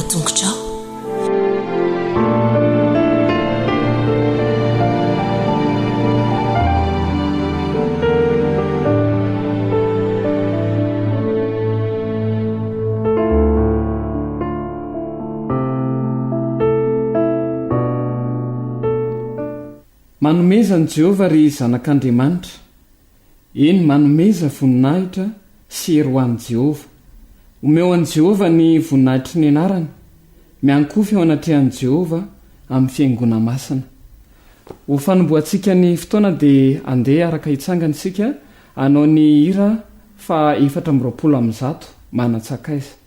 ho tongotrao. Manomeza an'i Jehovah, ry zanak'Andriamanitra. Eny, manomeza voninahitra sy hery ho an'i Jehovah. Omeo an'i Jehovah ny voninahitry ny anarany. Miankohofa eo anatrehan'i Jehovah amin'ny fihaingoana masina. Ho fanombohantsika ny fotoana dia andeha araka hitsangana isika hanao ny hira faha 124, Manan-tsakaiza.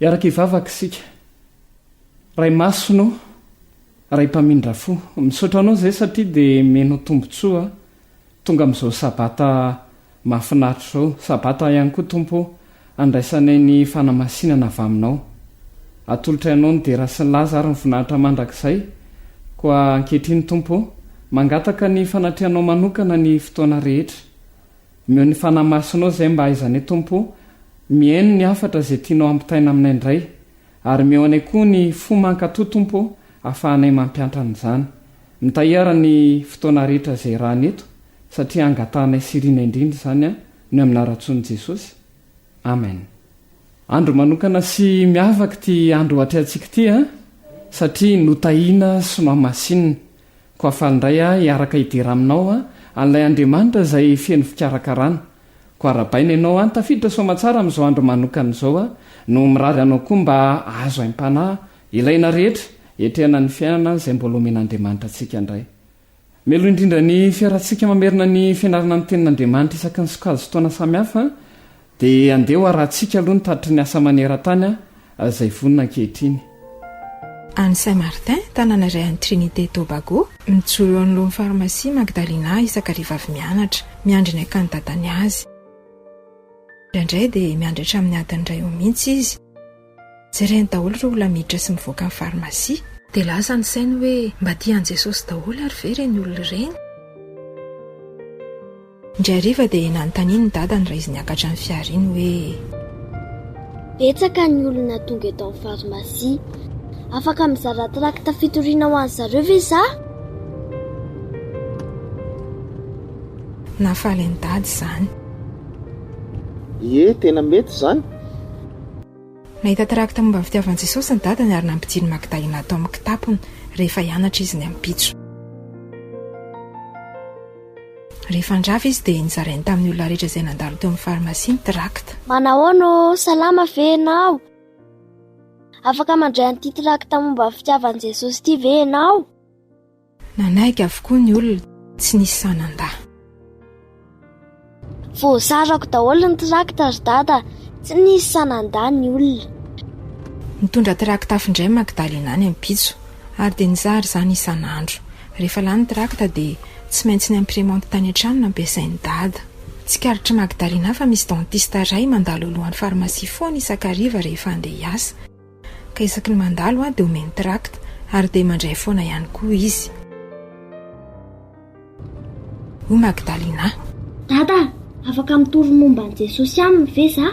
Hiaraka hivavaka isika. Ray Masina ô, Ray mpamindra fo, misaotra Anao izay satria dia meno tombontsoa tonga amin'izao Sabata mahafinaritra izao. Sabata ihany koa Tompo ô, andraisanay ny fanamasinana avy Aminao. Atolotray Anao ny dera sy ny laza ary ny voninahitra mandrakizay. Koa ankehitriny Tompo ô, mangataka ny fanatrehanao manokana ny fotoana rehetra. Omeo ny Fanahy Masinao izay mba hahaizanay Tompo ô, mihaino ny hafatra izay tianao hampitaina aminay indray. Ary omeo anay koa ny fo mankatò Tompo ô, ahafahanay mampiantra an'izany. Mitahia ara ny fotoana rehetra izay irahana eto, satria angatahanay sy irina indrindra izany an, ny amin'ny anaran-tsoan'i Jesosy. Amen. Andro manokana sy miavaka ity andro atrehantsika ity an, satria notahiana sy nohamasinina. Koa faly indray aho hiaraka hidera aminao an, an'ilay Andriamanitra izay feno fikarakarana. Koa arahabaina ianao an, tafiditra soamatsara amin'izao andro manokana izao aho, no mirary anao koa mba hahazo aim-panahy ilaina rehetra hiatrehana ny fiainana izay mbola omen'Andriamanitra antsika indray. Mialoha indrindra ny fiarahantsika mamerina ny fianarana ny Tenin'Andriamanitra isaky ny sokajin-taona samihafa dia andeha ho arahantsika aloha ny tatitry ny asa maneran-tany izay vonona ankehitriny. Any Saint Martin, tanàna iray any Trinite et Tobago, mijoro eo anoloan'ny farmasia Magdalena isan-kariva avy mianatra, miandry ny hakan'ny dadany azy. Indraindray dia miandry hatramin'ny adiny iray eo mihitsy izy. Jereny daholo ireo olona miditra sy mivoaka ny farmasia. Dia lasa ny sainy hoe mba tia an'i Jesosy daholo ary ve ireny olona ireny? Indray hariva dia nanontaniany ny dadany raha izy niakatra ny fiara iny hoe. Betsaka ny olona tonga eto amin'ny farmasia. Afaka mizara trakta fitoriana ho an-dry zareo ve za? Nahafaly an'i Dada izany. Ie, tena mety izany. Nahita trakta momba ny fitiavan'i Jesosy ny dadany ary nampidirin'i Magdalena tao amin'ny kitapony rehefa hianatra izy ny ampitso. Rehefa nirava izy dia nozarainy tamin'ny olona rehetra izay nandalo teo amin'ny farmasia ny trakta. Manahoana ô, salama ve ianao? Afaka mandray an'ity trakta momba ny fitiavan'i Jesosy ity ve ianao? Nanaiky avokoa ny olona, tsy nisy sahy nandà. Voazarako daholo ny trakta ry Dada, tsy nisy sahy nandà ny olona. Nitondra trakta hafa indray Magdalena ny ampitso, ary dia nizara izany isan'andro. Rehefa lany ny trakta dia tsy maintsy ny imprimante tany an-trano no nampiasain'i Dada. Tsikaritr'i Magdalena fa misy dentiste iray mandalo alohan'ny farmasia foana isan-kariva rehefa handeha hiasa. Ka isaky ny mandalo aho dia omeny tract ary dia mandray foana ihany koa izy. Hoy Magdalena. Dada, afaka mitory momba an'i Jesosy aminy ve za?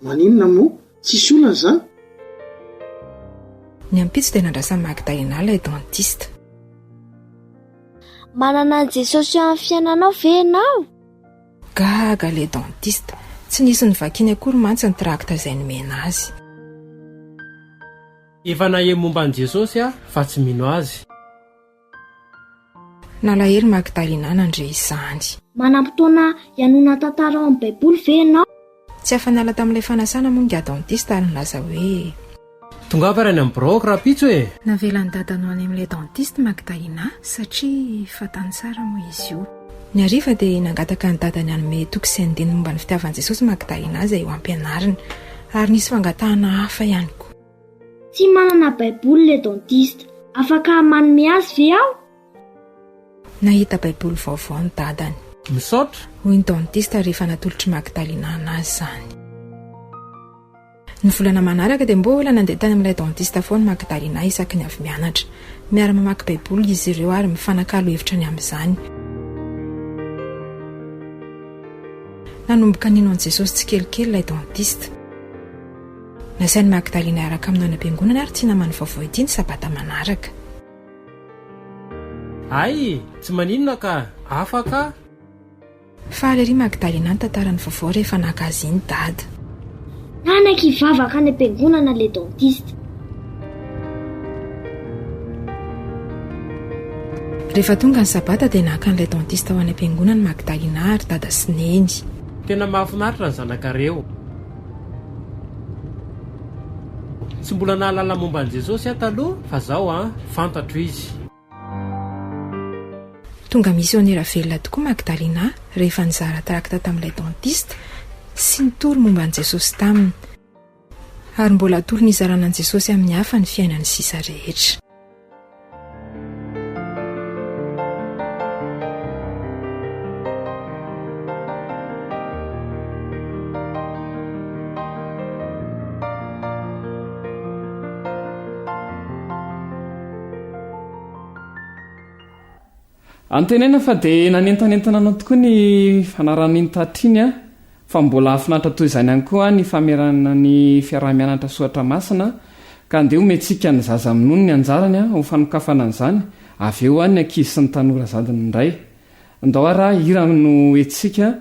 Maninona moa? Tsisy olana izany? Ny ampitso dia nandrasan'i Magdalena ilay dentiste. Manana an'i Jesosy eo amin'ny fiainanao ve ianao? Gaga ilay dentiste. Tsy nisy novakiany akory mantsy ny trakta izay nomena azy. Efa naheno momba an'i Jesosy aho fa tsy mino azy. Nalahelo Magdalena nandre izany. Manam-potoana hihainoana tantara ao amin'ny Baiboly ve ianao? Tsy afa-niala tamin'ilay fanasana moa ingahy dentiste ary nilaza hoe. Tongava ary any amin'ny biraoko rahampitso e! Navelan'i dadany ho any amin'ilay dentiste Magdalena satria fantany tsara moa izy io. Ny hariva dia nangataka an'i dadany hanome toky sy andininy momba ny fitiavan'i Jesosy Magdalena izay ho ampianariny. Ary nisy fangatahana hafa ihany koa. Tsy manana Baiboly ilay dentiste. Afaka manome azy ve aho? Nahita Baiboly vaovao ny dadany. Misaotra! Hoy ny dentiste rehefa natolotr'i Magdalena anazy izany. Ny volana manaraka dia mbola nandeha tany amin'ilay dentiste foana i Magdalena isaky ny avy mianatra. Miara-mamaky Baiboly izy ireo ary mifanakalo hevitra ny amin'izany. Nanomboka nino an'i Jesosy tsikelikely ilay dentiste. Nasain'i Magdalena hiaraka aminy any am-piangonana ary ity namany vaovao ity ny sabata manaraka. Hay! Tsy maninona ka! Afaka! Faly ery Magdalena nitantara ny vaovao rehefa naka azy iny Dada. Nanaiky hivavaka any am-piangonana ilay dentiste. Rehefa tonga ny sabata dia naka an'ilay dentiste ho any am-piangonana Magdalena ary Dada sy Neny. Tena mahafinaritra ny zanakareo. Tsy mbola nahalala momba an'i Jesosy aho taloha fa zao an, fantatro izy. Tonga misionera velona tokoa Magdalena rehefa nizara trakta tamin'ilay dentiste sy nitory momba an'i Jesosy taminy. Ary mbola atolony hizarana an'i Jesosy amin'ny hafa ny fiainany sisa rehetra. Antenaina fa dia nanentanentana anao tokoa ny fanarahana iny tatitra iny an! Fa mbola hahafinaritra toy izany ihany koa ny famerenana ny fiaraha-mianatra soratra masina ka andeha omentsika ny zaza minono ny anjarany ho fanokafana an'izany, avy eo ny ankizy sy ny tanora zandriny indray. Ndao ary hira no entintsika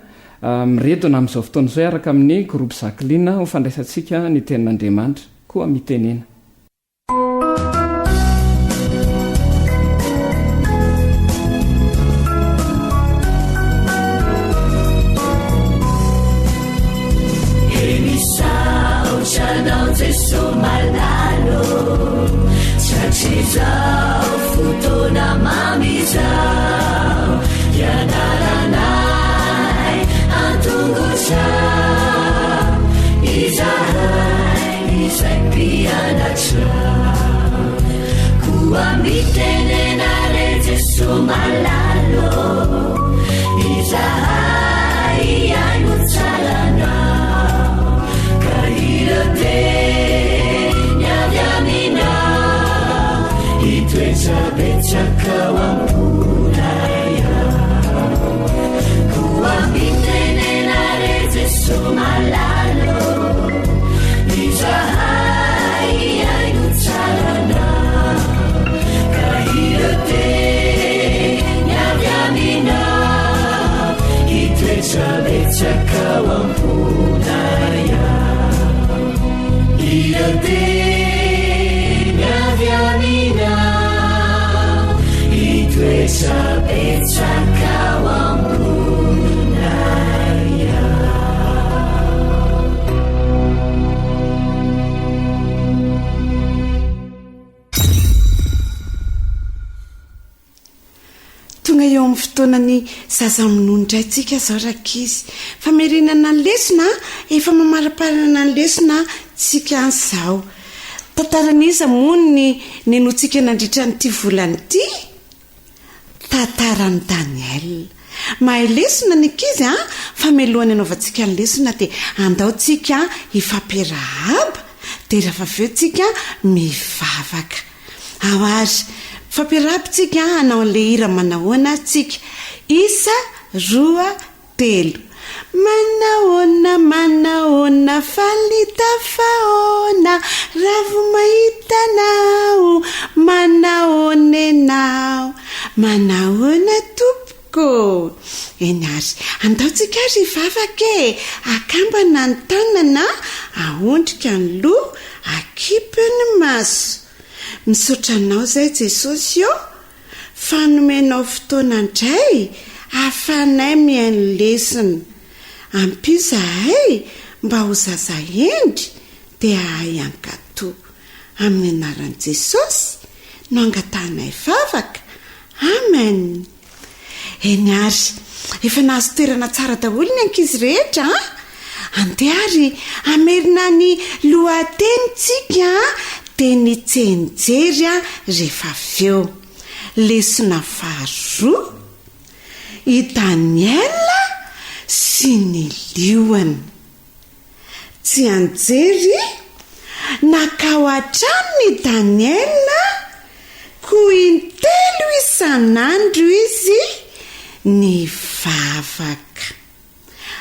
miredona amin'izao fotoana izao hiaraka amin'ny groupe Jacqueline ho fandraisantsika ny tenin'Andriamanitra. Koa mitenena. Hitoetra betsaka ao am-ponay ao. Koa mitenena re Jesoa malala ô, izahay hihaino tsara Anao, ka ireo teny avy Aminao hitoetra betsaka ao am-ponay ao. Ireo teny avy Aminao hitoetra betsaka ao am-ponay ao. Tonga eo amin'ny fotoanan'ny zaza minono indray tsika izao rankizy. Famerenana ny lesona a! Efa mamaraparana ny lesona tsika izao. Tantaran'iza moa ny ninoantsika nandritra an'ity volana ity? Tantaran'i Daniel. Mahay lesona ny ankizy a! Fa mialohan'ny hanaovantsika ny lesona dia andao tsika hifampiarahaba dia rehefa avy eo tsika mivavaka. Ao ary, mifampiarahaba tsika hanao an'ilay hira manahoana tsika. Isa, roa, telo. Manahoana, manahoana, faly tafahoana, ravo mahita anao, manahoana ianao, manahoana tompoko. Eny ary, andao tsika ary hivavaka e! Akambana ny tanana, ahondrika ny loha, akipy ny maso. Misaotra anao zay Jesosy ô fa nomenao fotoana ndray ahafahanay mihaino lesona. Ampio zahay mba ho zaza hendry dia hahay hankato. Amin'ny anaran'i Jesosy no angatahanay vavaka. Amen. Eny ary, efa nahazo toerana tsara daholo ny ankizy rehetra an! Andeha ary hamerina ny lohatenintsika dia ny tsenjery rehefa avy eo. Lesona faharoa, I Daniela sy ny liona. Tsianjery, Nankao an-tranony i Daniela, koa intelo isan'andro izy nivavaka.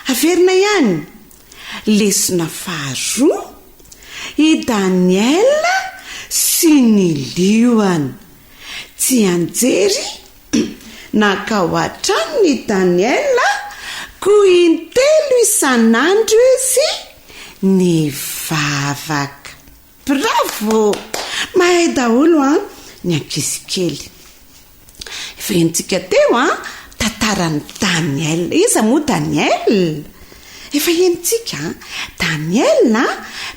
Averina ihany, lesona faharoa, i Daniela sy ny liona. Tsianjery, Nankao an-tranony i Daniela, koa intelo isan'andro izy nivavaka. Bravo! Mahay daholo an, ny ankizy kely. Efa henontsika teo an, tantaran'i Daniel. Iza moa Daniel? Efa henontsika an. Daniel an,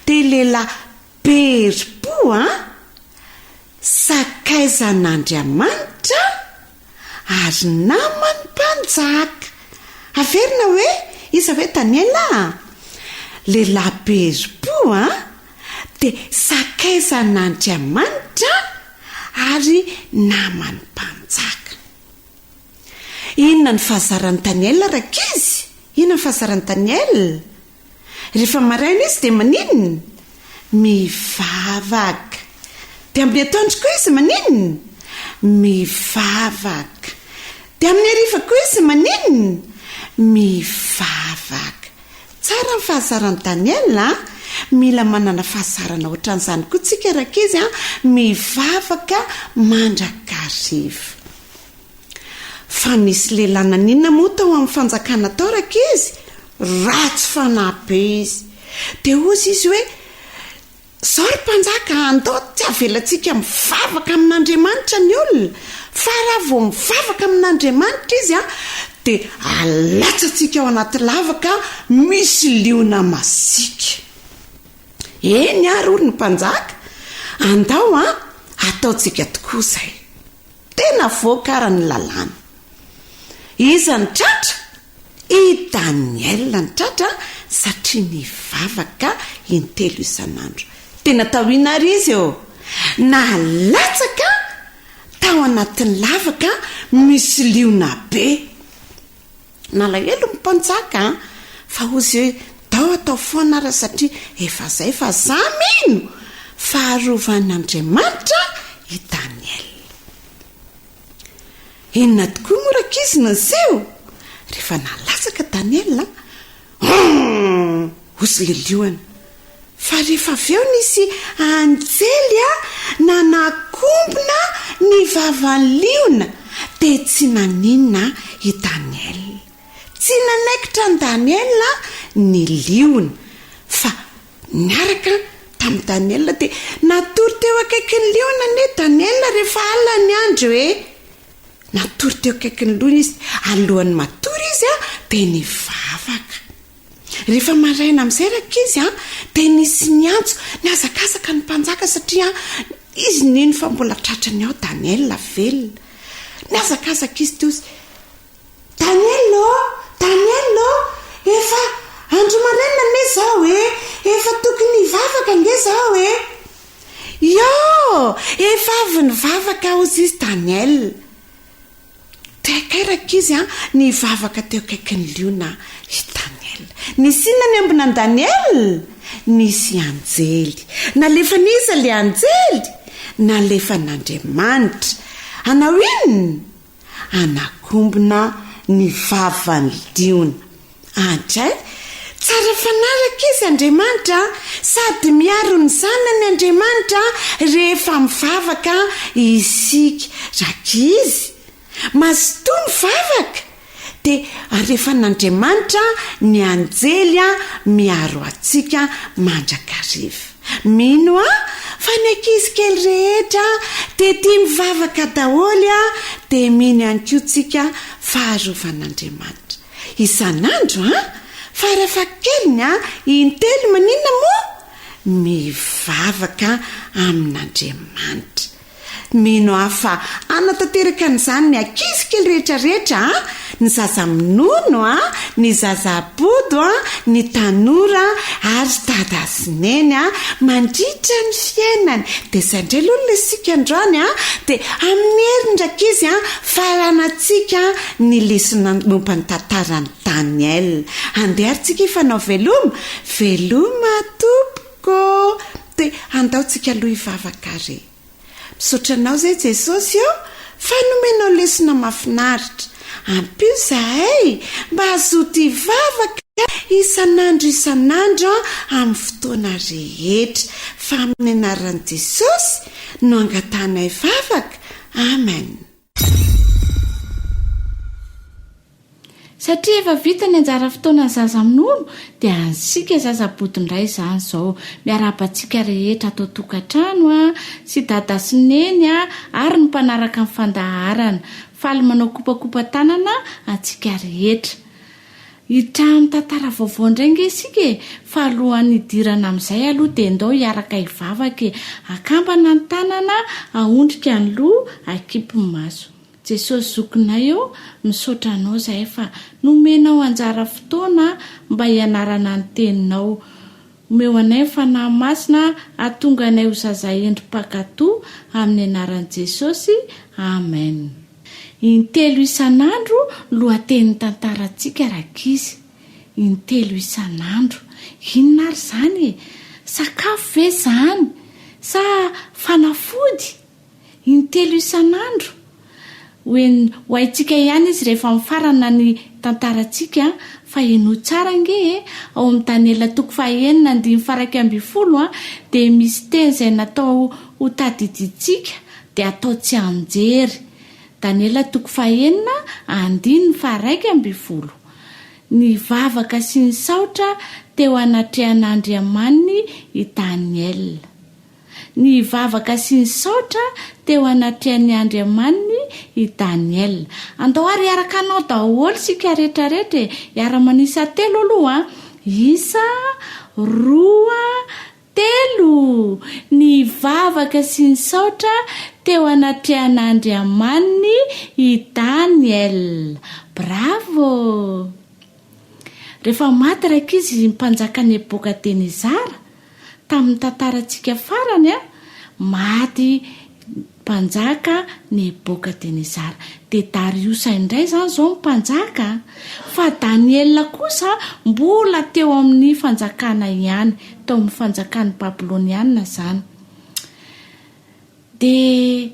dia lehilahy be herim-po an, Sakaizan'Andriamanitra ary naman'ny mpanjaka. Averina hoe, iza hoe Daniela a? Lehilahy be herim-po an, dia sakaizan'Andriamanitra ary naman'ny mpanjaka. Inona ny fahazaran'i Daniela rankizy? Inona ny fahazaran'i Daniela? Rehefa maraina izy dia maninona? Mivavaka. Dia amin'ny atoandro koa izy maninona? Mivavaka. Dia amin'ny hariva koa izy maninona? Mivavaka. Tsara ny fahazaran'i Daniel a! Mila manana fahazarana ohatran'izany koa tsika rankizy a! Mivavaka mandrakariva. Fa nisy lehilahy naninona moa tao amin'ny fanjakana tao rankizy? Ratsy fanahy be izy. Dia hozy izy hoe, Izao ry mpanjaka, andao tsy avelantsika mivavaka amin'Andriamanitra ny olona, fa raha vao mivavaka amin'Andriamanitra izy dia alatsatsika ao anaty lavaka misy liona masiaka. Eny ary hoy ny mpanjaka, andao an, ataontsika tokoa izay. Tena avoaka ary ny lalàna. Iza no tratra? I Daniel no tratra satria nivavaka intelo isan'andro. Tena tao inona ary izy ô? Nalatsaka tao anatin'ny lavaka misy liona be. Nalahelo ny mpanjaka an! Fa hozy hoe dao atao foana ara satria efa zay fa za mino fa arovan'Andriamanitra i Daniel. Inona tokoa moa rankizy no niseho? Rehefa nalatsaka Daniel an! Humm! Hozy le liona. Fa rehefa avy eo nisy anjely a nanakombona ny vavan'ny liona dia tsy naninona i Daniel. Tsy nanaikitra an'i Daniel ny liona fa niaraka tamin'i Daniel dia natory teo akaikin'ny liona anie Daniel rehefa alina ny andro e! Natory teo akaikin'ny liona izy. Alohan'ny matory izy dia nivavaka. Rehefa maraina amin'izay rankizy an, dia nisy niantso, nihazakazaka ny mpanjaka satria izy nino fa mbola tratrany ao Daniel velona. Nihazakazaka izy teo, Daniel ô! Daniel ô! Efa andro maraina anie izao e! Efa tokony hivavaka ange izao e! Ioo! Efa avy nivavaka hozy izy Daniel. Kay rankizy a, nivavaka teo akaikin'ny liona i Daniel. Nisy inona niambina an'i Daniel? Nisy anjely. Nalefan'iza ilay anjely? Nalefan'Andriamanitra. Hanao inona? Hanakombona ny vavan'ny liona. Andray, tsara fanahy rankizy Andriamanitra a! Sady miaro ny zanany Andriamanitra rehefa mivavaka isika. Rankizy, mazotoa mivavaka, dia alefan'Andriamanitra ny anjely miaro antsika mandrakariva. Mino aho fa ny ankizy kely rehetra dia tia mivavaka daholo dia mino ihany koa tsika fa arovan'Andriamanitra. Isan'andro an! Farafahakeliny an, intelo maninona moa? Mivavaka amin'Andriamanitra. Mino aho fa hanatanteraka an'izany ny ankizy kely rehetra rehetra an, ny zaza minono an, ny zaza bodo an, ny tanora ary dada sy neny an, mandritra ny fiainany. Dia izay indray aloha ny lesintsika androany an, dia amin'ny heriny rankizy an, faranantsika ny lesona momba ny tantaran'i Daniel. Andeha ary tsika hifanao veloma? Veloma tompoko! Dia andao tsika aloha hivavaka re. Misaotra anao izay Jesosy ô fa nomenao lesona mahafinaritra. Ampio izahay mba hazoto hivavaka isan'andro isan'andro amin'ny fotoana rehetra. Fa amin'ny anaran'i Jesosy no angatahanay vavaka. Amen. Satria efa vita ny anjara fotoanan'ny zaza minono dia antsika zaza bodo indray izany izao. Miarahaba antsika rehetra ato an-tokantrano a, sy dada sy neny a, ary ny mpanaraka ny fandaharana. Faly manao kopakopa-tanana antsika rehetra. Hiditra amin'ny tantara vaovao indray ange isika e! Fa alohan'ny hidirana amin'izay aloha dia ndao hiaraka hivavaka e! Akambana ny tanana, ahondrika ny loha, akipy ny maso. Jesosy zokinay ô, misaotra Anao izahay fa nomenao anjara fotoana mba hianarana ny Teninao. Omeo anay ny Fanahy Masina hahatonga anay ho zaza hendry mpankatò amin'ny anaran'i Jesosy, Amen. Intelo isan'andro ny lohatenin'ny tantarantsika rankizy. Intelo isan'andro. Inona ary izany e? Sakafo ve izany? Sa fanafody? Intelo isan'andro? Ho en, ho haintsika ihany izy rehefa mifarana ny tantarantsika, fa henoy tsara ange e! Ao amin'ny Daniela toko fahaenina andininy faha-11 an, dia misy teny izay natao ho tadidintsika, dia atao tsianjery. Daniela toko fahenina andininy faha-11. Nivavaka sy nisaotra teo anatrehan'Andriamaniny i Daniela. Nivavaka sy nisaotra teo anatrehan'ny Andriamaniny i Daniela. Andao ary hiaraka hanao daholo isika rehetrarehetra e! Hiara-manisa telo aloha an! Isa, roa, telo! Nivavaka sy nisaotra teo anatrehan'Andriamaniny i Daniela. Bravo! Rehefa maty rankizy mpanjaka Nebokadenezara, Tamin'ny tantarantsika farany, maty mpanjaka Nebokadenezara. Dia Dariosa indray izany izao no mpanjaka, fa Daniela kosa mbola teo amin'ny fanjakana ihany, tao amin'ny fanjakan'ny Babylonianina izany. Dia.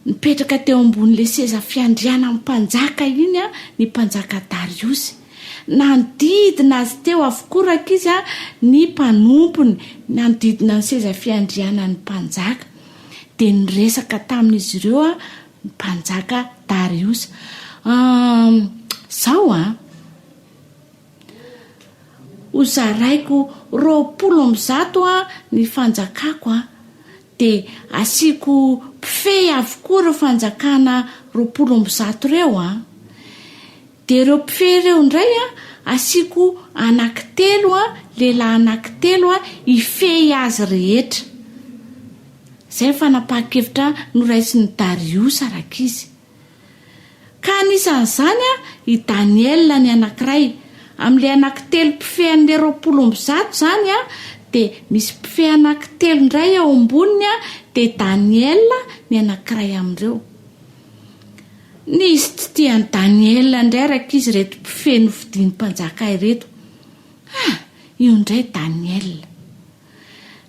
Nipetraka teo ambonin'ilay seza fiandrianan'ny mpanjaka iny ny mpanjaka Dariosy. Nanodidina azy teo avokoa rankizy ny mpanompony, nanodidina ny seza fiandrianan'ny mpanjaka. Dia niresaka tamin'izy ireo ny mpanjaka Dariosy. Hum, izao an! Hozaraiko 120 ny fanjakako an! Dia asiako mpifehy avokoa ireo fanjakana 120 ireo an! Dia ireo mpifehy ireo indray an, asiako anankitelo an, lehilahy anankitelo an, hifehy azy rehetra. Izay ny fanapahan-kevitra noraisin'i Dariosa rankizy. Ka anisan'izany i Daniela ny anankiray. Amin'ilay anankitelo mpifehy an'ilay 120 izany dia misy mpifehy anankitelo indray ao amboniny dia Daniela ny anankiray amin'ireo. Nisy tsy tia an'i Daniela indray rankizy ireto mpifehy nofidin'ny mpanjaka ireto. Ah! Io indray Daniela.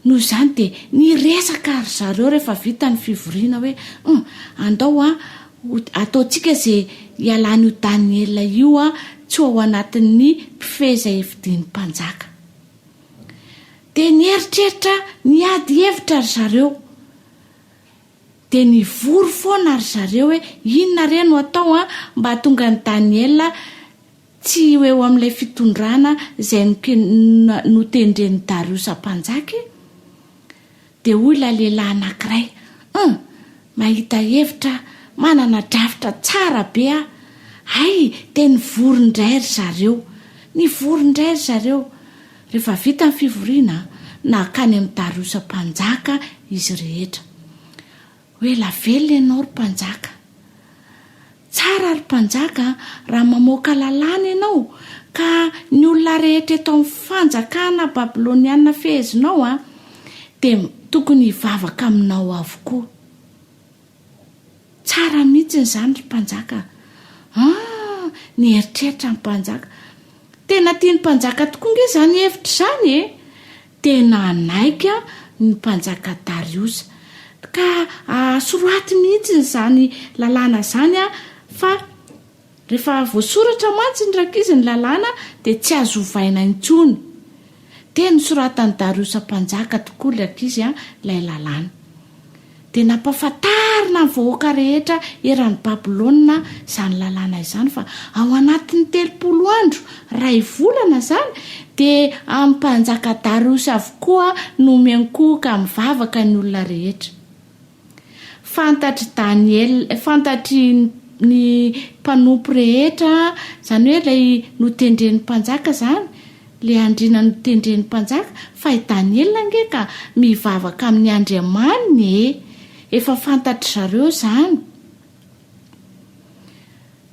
Noho izany dia niresaka ry zareo rehefa vita ny fivoriana hoe, Hum, andao an, ho ataontsika izay hialan'io Daniela io an, tsy ho ao anatin'ny mpifehy izay fidin'ny mpanjaka. Dia nieritreritra niady hevitra ry zareo. Dia nivory foana ry zareo hoe, inona re no atao an, mba hahatonga an'i Daniela Tsy ho eo amin'ilay fitondrana izay notendren'i Dariosa mpanjaka e! Dia hoy ilay lehilahy anankiray, Hum! Mahita hevitra aho, manana drafitra tsara be aho. Hay, dia nivory indray ry zareo. Nivory indray ry zareo. Rehefa vita ny fivoriana, nankany amin'i Dariosa mpanjaka izy rehetra. Ho ela velona ianao ry mpanjaka. Tsara ry mpanjaka raha mamoaka lalàna ianao ka ny olona rehetra eto amin'ny fanjakana babyloniana fehezinao dia tokony hivavaka aminao avokoa. Tsara mihitsy izany ry mpanjaka. Ah! Nieritreritra ny mpanjaka. Tena tian'ny mpanjaka tokoa ange izany hevitra izany e! Dia nanaiky ny mpanjaka Dariosa. Ka soraty mihitsy izany lalàna izany fa rehefa voasoratra mantsy ny rankizy ny lalàna dia tsy azo ovaina intsony. Dia nosoratan'i Dariosa mpanjaka tokoa ry ankizy ilay lalàna. Dia nampahafantarina ny vahoaka rehetra eran'i Babylona izany lalàna izany fa ao anatin'ny 30 andro, iray volana izany, dia amin'ny mpanjaka Dariosy avokoa no miankohoka mivavaka ny olona rehetra. Fantatr'i Daniela, fantatry ny mpanompo rehetra, izany hoe ilay notendren'ny mpanjaka izany, Ilay andriana notendren'ny mpanjaka, fa i Daniela ange ka mivavaka amin'ny andriamaniny e! Efa fantatry zareo izany.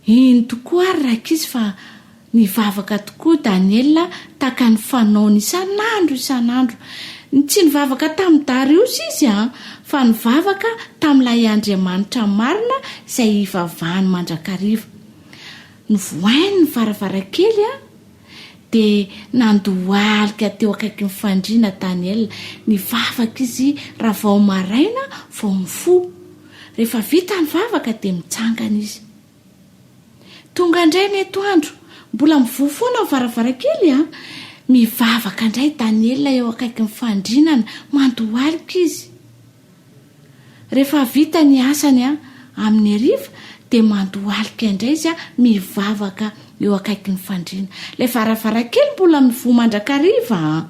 Iny tokoa ary rankizy fa nivavaka tokoa Daniela tahaka ny fanaony isan'andro isan'andro. Tsy nivavaka tamin'i Dariosy izy an, fa nivavaka tamin'ilay Andriamanitra marina izay ivavahany mandrakariva. Novohainy ny varavarankely an! Dia nandohalika teo akaikin'ny fandriana Daniel. Nivavaka izy raha vao maraina vao mifoha. Rehefa vita ny vavaka dia mitsangana izy. Tonga indray ny atoandro, mbola mivoha foana ny varavarankely an! Mivavaka indray Daniel eo akaikin'ny fandrinana, mandohalika izy. Rehefa vita ny asany amin'ny hariva dia mandohalika indray izy mivavaka eo akaikin'ny fandriana. Ilay varavarankely mbola mivoha mandrakariva an!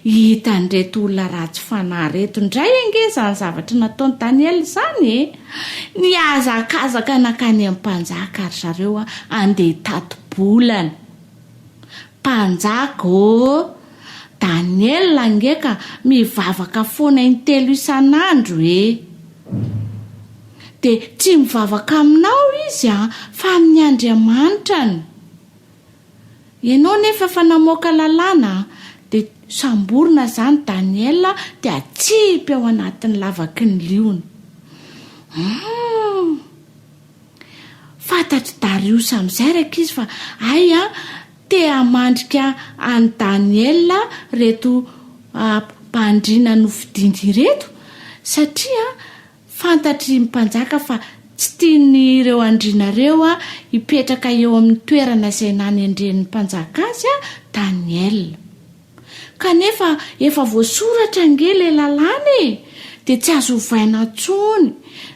Hitan'ireto olona ratsy fanahy ireto indray ange izany zavatra nataon'i Daniela izany e! Nihazakazaka nankany amin'ny mpanjaka ry zareo handeha hitati-bolana. Mpanjaka ô! Daniel ange ka mivavaka foana intelo isan'andro e! Dia tsy mivavaka aminao izy an, fa amin'ny Andriamanitrany. Ianao nefa efa namoaka lalàna an, dia samborina izany Daniel dia atsipy ao anatin'ny lavaky ny liona. Humm! Fantatr'i Dariosy amin'izay rankizy fa hay an, te hamandrika an'i Daniela ireto mpandriana nofidiny ireto, satria. Fantatry ny mpanjaka fa tsy tian'ireo andriana ireo hipetraka eo amin'ny toerana izay nanendren'ny mpanjaka azy Daniela. Kanefa efa voasoratra ange ilay lalàna e! Dia tsy azo ovaina intsony.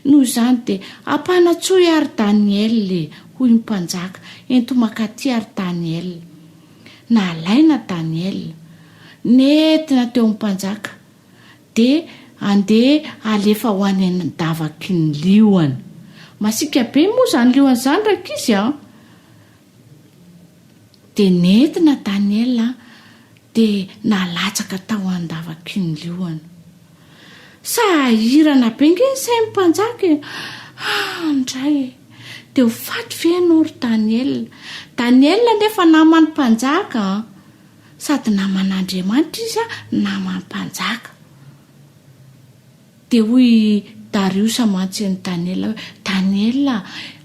Noho izany dia ampanantsoy àry Daniela e! hoy ny mpanjaka. Ento mankaty àry Daniela. Nalaina Daniela. Nentina teo amin'ny mpanjaka. Dia andeha halefa ho any an-davaky ny liona. Masiaka be moa izany liona izany rankizy a! Dia nentina Daniela dia nalatsaka tao an-davaky ny liona. Sahirana be ange ny sain'ny mpanjaka e! Ah, ndray e! Dia ho faty ve ianao ry Daniela? Daniela anefa naman'ny mpanjaka an! Sady naman'Andriamanitra izy naman'ny mpanjaka. Dia hoy i Dariosa mantsy an'i Daniela hoe, Daniela,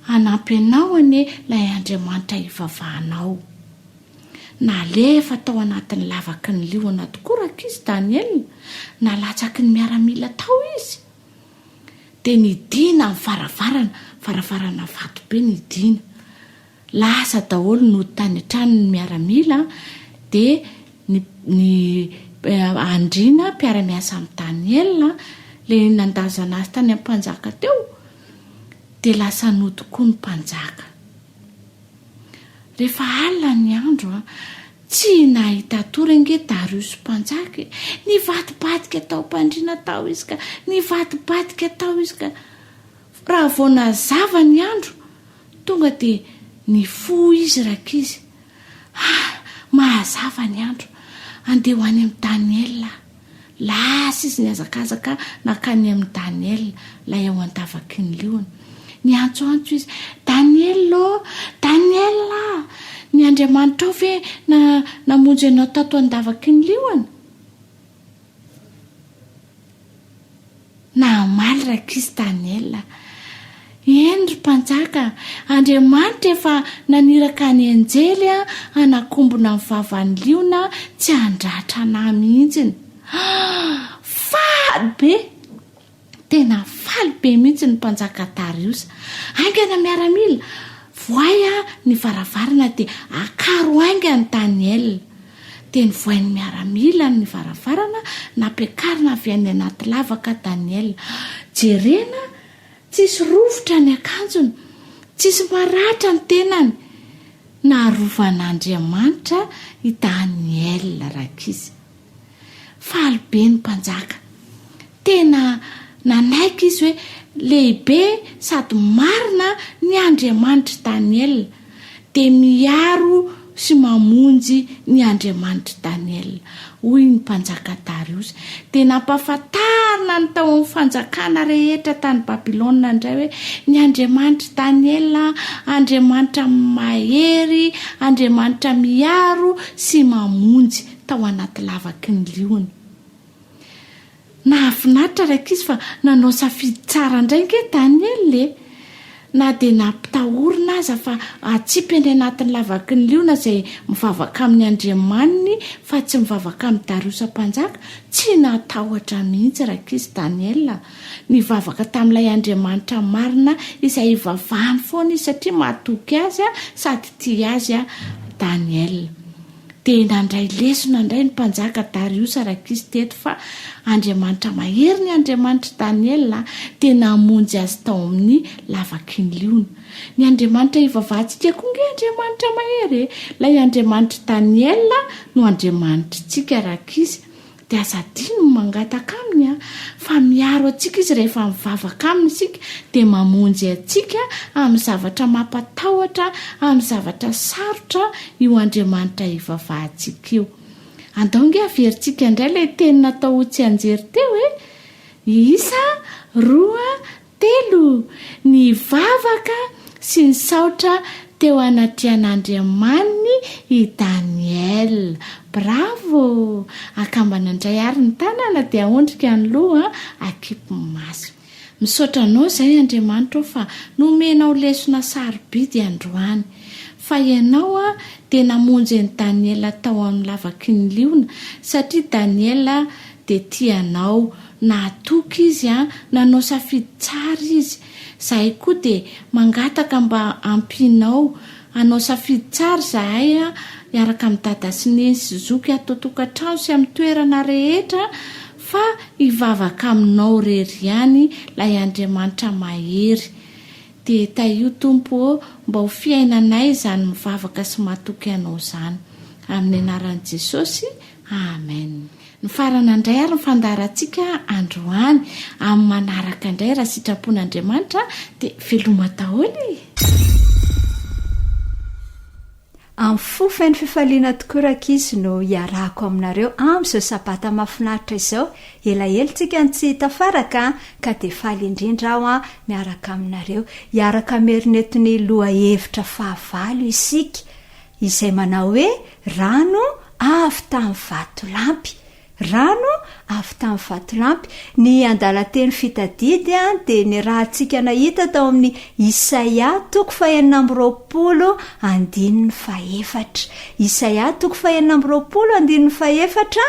hanampy anao anie ilay Andriamanitra ivavahanao. Nalefa tao anatin'ny lavaky ny liona tokoa rankizy Daniela, nalatsaky ny miaramila tao izy. Dia nidina ny varavarana, varavarana vato be nidina. Lasa daholo nody tany an-trano ny miaramila dia ny ny andriana mpiara-miasa amin'i Daniela ilay nandazana azy tany amin'ny mpanjaka teo dia lasa nody koa ny mpanjaka. Rehefa alina ny andro an, tsy nahita tory ange Dariosy mpanjaka e! Nivadibadika tao am-pandriana tao izy ka, nivadibadika tao izy ka. Raha vao nazava ny andro Tonga dia nifoha izy rankizy. Ah! Mahazava ny andro. Andeha ho any amin'i Daniela aho. Lasa izy nihazakazaka nankany amin'i Daniela, ilay ao an-davaky ny liona. Niantsoantso izy, Daniela ô! Daniela! Ny Andriamanitrao ve na namonjy anao tato an-davaky ny liona? Namaly Rankizy Daniela, Eny, ry mpanjaka, Andriamanitra efa naniraka ny anjely hanakombona ny vavan'ny liona tsy handratra anà mihitsiny. Faly be! Tena faly be mihitsy ny mpanjaka Dariosa. Haingana miaramila, vohay ny varavarana dia akaro haingana Daniela. Dia novohain'ny miaramila ny varavarana, nampiakarina avy any anaty lavaka Daniela. Jerena, tsisy rovitra ny akanjony, tsisy maratra ny tenany. Narovan'Andriamanitra i Daniela rankizy. Faly be ny mpanjaka. Tena nanaiky izy hoe lehibe sady marina ny Andriamanitr'i Daniela, dia miaro sy mamonjy ny Andriamanitr'i Daniela. Hoy ny mpanjaka Dariosy. Dia nampahafantarina ny tao amin'ny fanjakana rehetra tany Babylona indray hoe ny Andriamanitr'i Daniela, Andriamanitra mahery, Andriamanitra miaro sy mamonjy tao anaty lavaky ny liona. Nahafinaritra rankizy fa nanao safidy tsara indray nge Daniel e! Na dia nampitahorina aza fa atsipy any anatin'ny lavaky ny liona izay mivavaka amin'ny andriamaniny fa tsy mivavaka amin'i Dariosa mpanjaka, tsy natahotra mihitsy rankizy Daniel a! Nivavaka tamin'ilay Andriamanitra marina izay ivavahany foana izy satria matoky azy sady tia azy Daniel. Dia nandray lesona indray ny mpanjaka Dariosa Rakisy teto fa Andriamanitra mahery ny Andriamanitr'i Daniela dia namonjy azy tao amin'ny lavaky ny liona. Ny Andriamanitra ivavahantsika koa ange Andriamanitra mahery e! Ilay Andriamanitr'i Daniela no Andriamanitritsika Rakisy. Dia aza adino ny mangataka aminy an, fa miaro antsika izy rehefa mivavaka aminy isika dia mamonjy antsika amin'ny zavatra mampatahotra, amin'ny zavatra sarotra io Andriamanitra ivavahantsika io. Andao ange averintsika indray ilay teny natao ho tsianjery teo e! Isa roa Telo, nivavaka sy nisaotra teo anatrehan'Andriamaniny i Daniel. Bravo! Akambana indray àry ny tanana dia aondrika ny loha, akipy ny maso. Misaotra Anao izay Andriamanitra ô fa nomenao lesona sarobidy androany. Fa Ianao dia namonjy an'i Daniela tao amin'ny lavaky ny liona, satria Daniela dia tia Anao. Nahatoky izy an, nanao safidy tsara izy. Zahay koa dia mangataka mba ampianao hanao safidy tsara izahay an, hiaraka amin'i Dada sy Neny sy Zoky ato an-tokantrano sy amin'ny toerana rehetra fa hivavaka aminao irery ihany ilay Andriamanitra mahery. Dia tahio Tompo ô mba ho fiainanay izany mivavaka sy matoky Anao izany. Amin'ny anaran'i Jesosy, Amen. Nifarana indray ary ny fandaharantsika androany. Amin'ny manaraka indray raha sitrapon'Andriamanitra dia veloma daholo e! Amin'ny fo feno fifaliana tokoa rankizy no iarahako aminareo amin'izao sabata mahafinaritra izao. Elaela tsika no tsy tafaraka an, ka dia faly indrindra aho an miaraka aminareo. Hiaraka hamerina eto ny lohahevitra fahavalo isika. Izay manao hoe rano avy tamin'ny vatolampy. Rano avy tamin'ny vatolampy. Ny andalan-teny fitadidy dia niarahantsika nahita tao amin'ny Isaia toko fahenina amby 20 andininy fahefatra. Isaia toko fahenina amby 20 andininy fahefatra,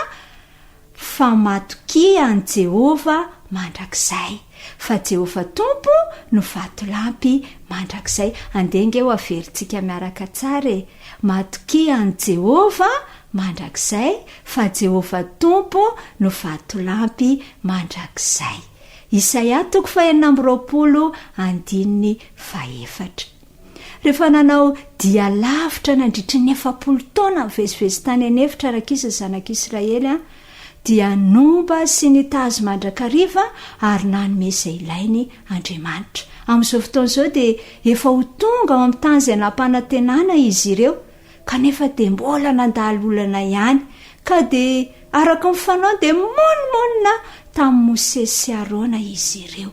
Fa matokia an'i Jehovah mandrakizay, fa Jehovah Tompo no vatolampy mandrakizay. Andeha ange ho averintsika miaraka tsara e! Matokia an'i Jehovah mandrakizay, fa Jehovah Tompo no vatolampy mandrakizay. Isaia toko fahenina amby 20 andininy fahefatra. Rehefa nanao dia lavitra nandritry ny 40 taona nivezivezy tany an'efitra Rakisa zanak'Israely, dia nomba sy nitazo mandrakariva ary nanome izay ilainy Andriamanitra. Amin'izao fotoana izao dia efa ho tonga ao amin'ny tany izay nampanantenana izy ireo, kanefa dia mbola nandalo olana ihany, ka dia araka ny fanaony dia nimonomonona tamin'i Mosesy sy Arona izy ireo.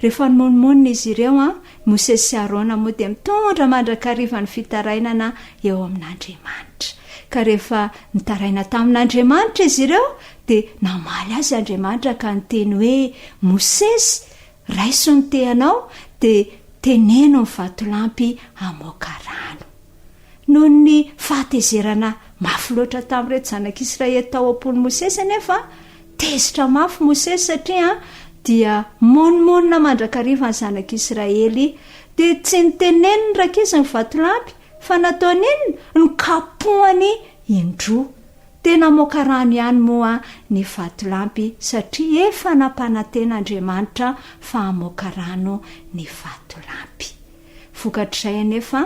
Rehefa nimonomonona izy ireo, Mosesy sy Arona moa dia mitondra mandrakariva ny fitarainana eo amin'Andriamanitra. Ka rehefa nitaraina tamin'Andriamanitra izy ireo, dia namaly azy Andriamanitra ka niteny hoe, Mosesy, raiso ny tehanao, dia teneno ny vatolampy hamoaka rano. Noho ny fahatezerana mafy loatra tamin'ireto zanak'Israely tao am-pon'i Mosesy anefa, tezitra mafy Mosesy satria dia monomonona mandrakariva ny zanak'Israely, dia tsy niteneniny rankizy ny vatolampy fa nataony inona? Nokapohany indroa. Dia namoaka rano ihany moa ny vatolampy satria efa nampanantena Andriamanitra fa hamoaka rano ny vatolampy. Vokatr'izay anefa,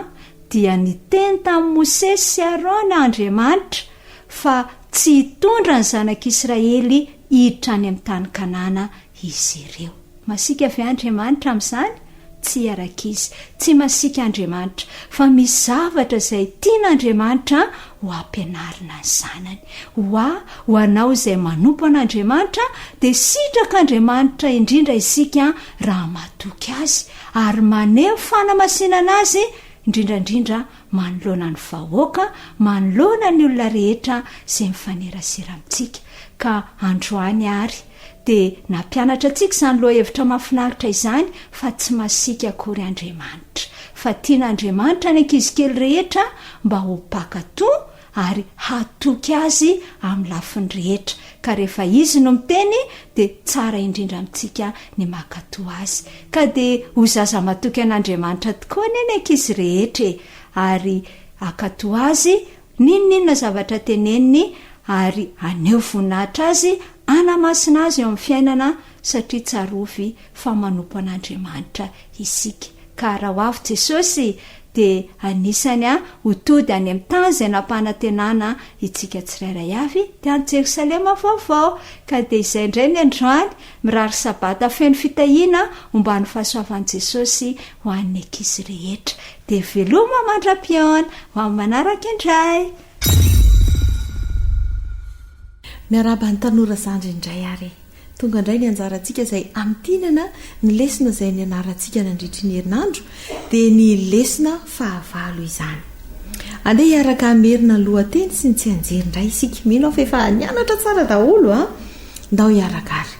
dia niteny tamin'i Mosesy sy Arona Andriamanitra fa tsy hitondra ny zanak'Israely hiditra any amin'ny tany Kanana izy ireo. Masiaka ve Andriamanitra amin'izany? Tsia rankizy, tsy masiaka Andriamanitra, fa misy zavatra izay tian'Andriamanitra ho ampianarina ny zanany. Ho ahy, ho anao izay manompo an'Andriamanitra, dia sitrak'Andriamanitra indrindra isika raha matoky Azy, ary maneho fanamasinana azy indrindra indrindra manoloana ny vahoaka, manoloana ny olona rehetra izay mifanerasera amintsika. Ka androany àry dia nampianatra antsika izany lohahevitra mahafinaritra izany fa tsy masiaka akory Andriamanitra, fa tian'Andriamanitra ny ankizy kely rehetra mba ho mpankatò ary hatoky Azy amin'ny lafiny rehetra, ka rehefa Izy no miteny dia tsara indrindra amintsika ny mankatò Azy. Ka dia ho zaza matoky an'Andriamanitra tokoa anie ny ankizy rehetra e! Ary hankatò Azy n'inon'inona zavatra teneniny ary haneho voninahitra Azy, hanamasina Azy eo amin'ny fiainana satria tsarovy fa manompo an'Andriamanitra isika. Ka raha ho avy Jesosy dia anisany ho tody any amin'ny tany izay nampanantenana itsika tsirairay avy, dia any Jerosalema vaovao. Ka dia izay indray ny androany, mirary sabata feno fitahiana omban'ny fahasoavan'i Jesosy ho an'ny ankizy rehetra. Dia veloma mandra-pihaona, ho amin'ny manaraka indray. Miarahaba ny tanora zandry indray ary e! Tonga indray ny anjarantsika izay hamintinana ny lesona izay nianarantsika nandritry ny herinandro, dia ny lesona fahavalo izany. Andeha hiaraka hamerina ny lohateny sy ny tsianjery indray isika. Mino aho fa efa nianatra tsara daholo an! Ndao hiaraka ary.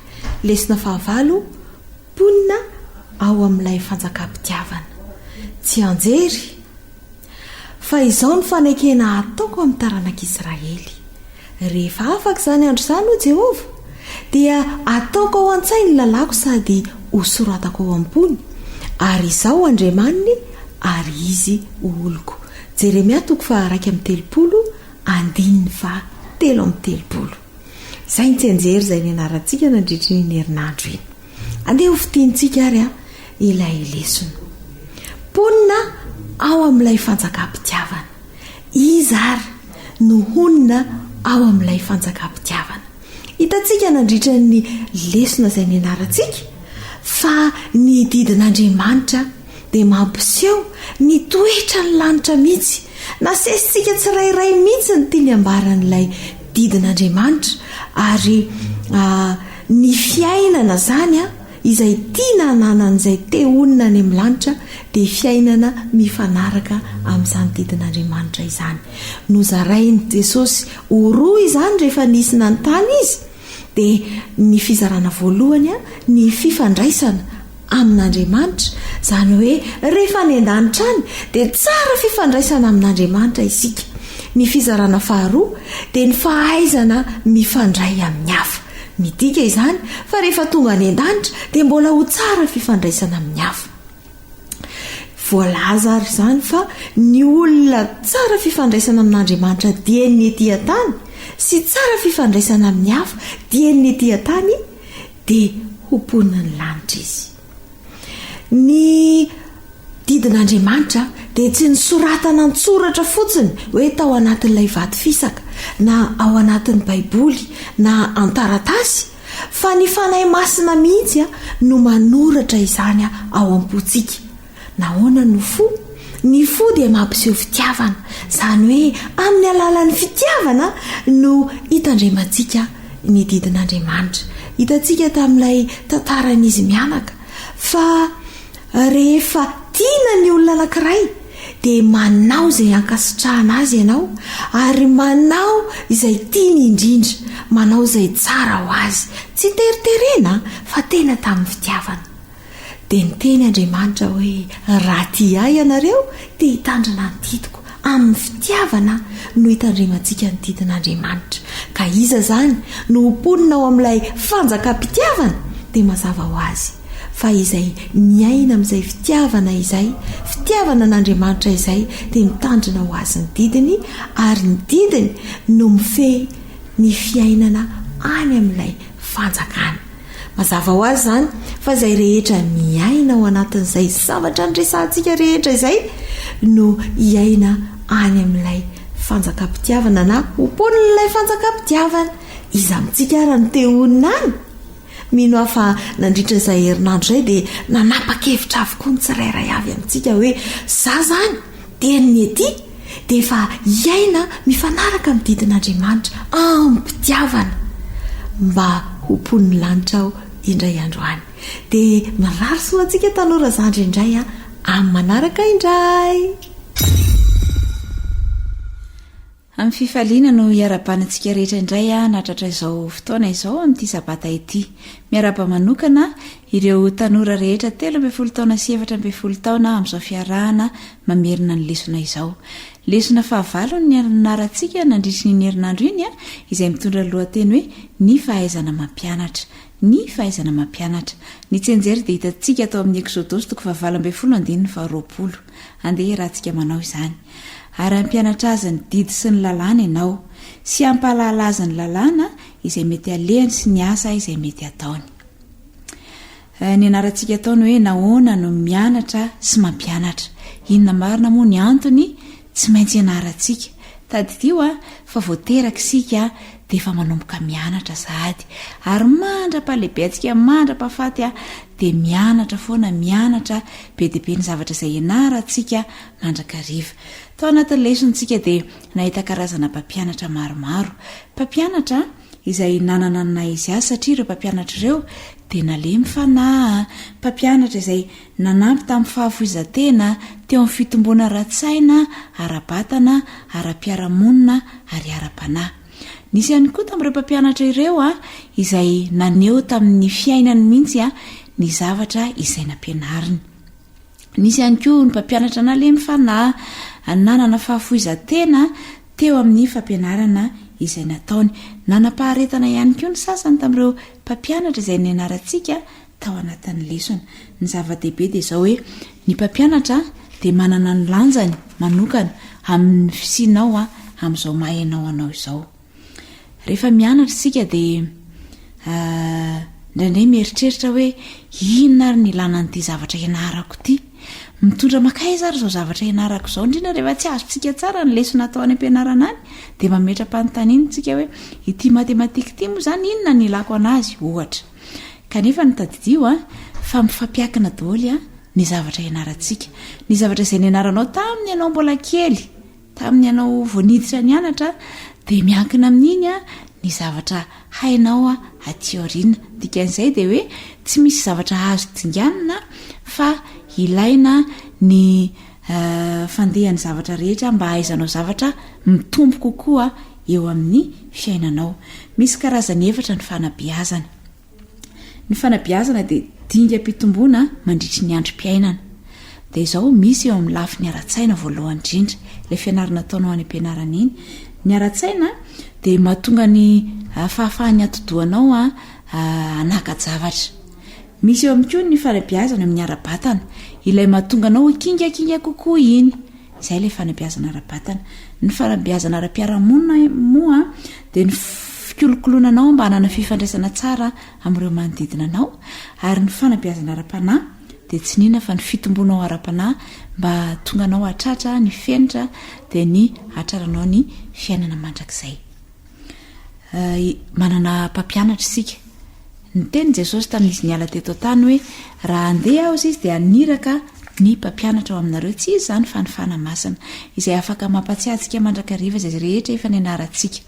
Lesona fahavalo, Mponina ao amin'ilay fanjakam-pitiavana. Tsianjery, Fa izao no fanekena hataoko amin'ny taranak'Israely. Rehefa afaka izany andro izany, hoy Jehovah, Dia hataoko ao an-tsainy ny lalàko sady hosoratako ao am-pony, ary Izaho ho Andriamaniny ary izy ho oloko. Jeremia toko faha-31 andininy faha-33. Izay ny tsianjery izay nianarantsika nandritra iny herinandro iny. Andeha ho fintinintsika ary ilay lesona. Mponina ao amin'ilay fanjakam-pitiavana. Iza ary no honina ao amin'ilay fanjakam-pitiavana? Hitantsika nandritra ny lesona izay nianarantsika fa ny didin'Andriamanitra dia mampiseho ny toetran'ny lanitra mihitsy. Nasesintsika tsirairay mihitsy ny tiany ambaran'ilay didin'Andriamanitra ary ny fiainana izany izay tiana hananan'izay te honina any amin'ny lanitra dia fiainana mifanaraka amin'izany didin'Andriamanitra izany. Nozarain'i Jesosy ho roa izany rehefa nisy nanontany izy, dia ny fizarana voalohany ny fifandraisana amin'Andriamanitra, izany hoe rehefa any an-danitra any dia tsara fifandraisana amin'Andriamanitra isika. Ny fizarana faharoa dia ny fahaizana mifandray amin'ny hafa. Midika izany fa rehefa tonga any an-danitra dia mbola ho tsara fifandraisana amin'ny hafa. Voalaza ary izany fa ny olona tsara fifandraisana amin'Andriamanitra dieny ety an-tany sy tsara fifandraisana amin'ny hafa dieny ety an-tany dia ho mponin'ny lanitra izy. Ny didin'Andriamanitra dia tsy nosoratana an-tsoratra fotsiny hoe tao anatin'ilay vato fisaka na ao anatin'ny Baiboly na an-taratasy fa ny Fanahy Masina mihitsy no manoratra izany ao am-pontsika. Nahoana no fo? Ny fo dia mampiseho fitiavana, izany hoe amin'ny alalan'ny fitiavana no hitandremantsika ny didin'Andriamanitra. Hitantsika tamin'ilay tantaran'izy mianaka fa rehefa tiana ny olona anankiray dia manao izay hankasitrahana azy ianao ary manao izay tiany indrindra, manao izay tsara ho azy. Tsy teriterena fa tena tamin'ny fitiavana. Dia niteny Andriamanitra hoe, Raha tia Ahy ianareo, dia hitandrina ny didiko. Amin'ny fitiavana no hitandremantsika ny didin'Andriamanitra. Ka iza izany no ho mponina ao amin'ilay fanjakam-pitiavana? Dia mazava ho azy fa izay miaina amin'izay fitiavana izay, fitiavana an'Andriamanitra izay, dia mitandrina ho azy ny didiny, ary ny didiny no mifehy ny fiainana any amin'ilay fanjakana. Mazava ho azy izany fa izay rehetra miaina ao anatin'izay zavatra niresahantsika rehetra izay no hiaina any amin'ilay fanjakam-pitiavana na ho mponin'ilay fanjakam-pitiavana. Iza amintsika ara no te honina any? Mino aho fa nandritra izay herinandro izay dia nanapa-kevitra avokoa ny tsirairay avy amintsika hoe za izany Dieny ny ety dia efa hiaina mifanaraka amin'ny didin'Andriamanitra amim-pitiavana mba ho mponin'ny lanitra aho indray andro any. Dia mirary soa antsika tanora zandry indray amin'ny manaraka indray. Amin'ny fifaliana no hiarahabana antsika rehetra indray nahatratra izao fotoana izao amin'ity sabata ity. Miarahaba manokana ireo tanora rehetra 13 taona sy 14 taona amin'izao fiarahana mamerina ny lesona izao. Lesona fahavalo no nianarantsika nandritry ny iny herinandro iny izay mitondra ny lohateny hoe Ny fahaizana mampianatra. Ny fahaizana mampianatra. Ny tsianjery dia hitantsika tao amin'ny Eksodosy toko fahavalo ambin'ny folo andininy faharoapolo. Andeha hiarahantsika manao izany. Ary hampianatra azy ny didy sy ny lalàna ianao, sy hampahalala azy ny lalàna izay mety halehany sy ny asa izay mety hataony. Eh, ny anarantsika atao ny hoe nahoana no mianatra sy mampianatra. Inona marina moa ny antony tsy maintsy ianarantsika? Tadidio a, fa vao teraka isika dia efa manomboka mianatra sahady. Ary mandra-pahalehibe antsika, mandra-pahafaty a, dia mianatra foana, mianatra be dia be ny zavatra izay ianarantsika mandrakariva. Tao anatin'ny lesontsika dia nahita karazana mpampianatra maromaro. Mpampianatra izay nanana ny naha izy azy satria ireo mpampianatra ireo dia nalemy fanahy, mpampianatra izay nanampy tamin'ny fahafoizan-tena teo amin'ny fitomboana ara-tsaina, ara-batana, ara-piarahamonina ary ara-panahy. Nisy ihany koa tamin'ireo mpampianatra ireo izay naneho tamin'ny fiainany mihitsy ny zavatra izay nampianariny. Nisy ihany koa ny mpampianatra nalemy fanahy, nanana fahafoizan-tena teo amin'ny fampianarana izay nataony. Nanam-paharetana ihany koa ny sasany tamin'ireo mpampianatra izay nianarantsika tao anatin'ny lesona. Ny zava-dehibe dia izao hoe ny mpampianatra dia manana ny lanjany manokana amin'ny fisianao amin'izao maha ianao anao izao. Rehefa mianatra isika dia indraindray mieritreritra hoe inona ary ny ilana an'ity zavatra ianarako ity? Mitondra mankaiza ary izao zavatra ianarako izao? Indrindra rehefa tsy azontsika tsara ny lesona atao any am-pianarana any dia mametra-panontaniana isika hoe ity matematika ity moa izany inona ny ilako anazy ohatra. Kanefa ny tadidio a, fa mifampiakina daholo ny zavatra ianarantsika. Ny zavatra izay nianaranao tamin'ny ianao mbola kely, Tamin'ny ianao vao niditra nianatra dia miankina amin'iny ny zavatra hainao aty aoriana. Dikan'izay dia hoe tsy misy zavatra azo dinganina fa ilaina ny fandehan'ny zavatra rehetra mba hahaizanao zavatra mitombo kokoa eo amin'ny fiainanao. Misy karazany efatra ny fanabeazana. Ny fanabeazana dia dingam-pitomboana mandritry ny androm-piainana. Dia izao, misy eo amin'ny lafiny ara-tsaina voalohany indrindra, ilay fianarana ataonao any am-pianarana iny. Ny ara-tsaina dia mahatonga ny fahafahan'ny atidohanao hanaka-javatra. Misy eo amin'ny koa ny fanabeazana eo amin'ny ara-batana, ilay mahatonga anao ho kingakinga kokoa iny. Izay ilay fanabeazana ara-batana. Ny fanabeazana ara-piarahamonina moa dia ny fikolokoloana anao mba hanana fifandraisana tsara amin'ireo manodidina anao, ary ny fanabeazana ara-panahy dia tsy n'inona fa ny fitombonao ara-panahy mba hahatonga anao hahatratra ny fenitra dia ny hahatraranao ny fiainana mandrakizay. Manana mpampianatra isika. Niteny Jesosy tamin'izy niala teto an-tany hoe, Raha handeha aho, izy, dia haniraka ny mpampianatra ao aminareo, tsy iza izany fa ny Fanahy Masina, izay afaka mampatsiahy antsika mandrakariva izay rehetra efa nianarantsika.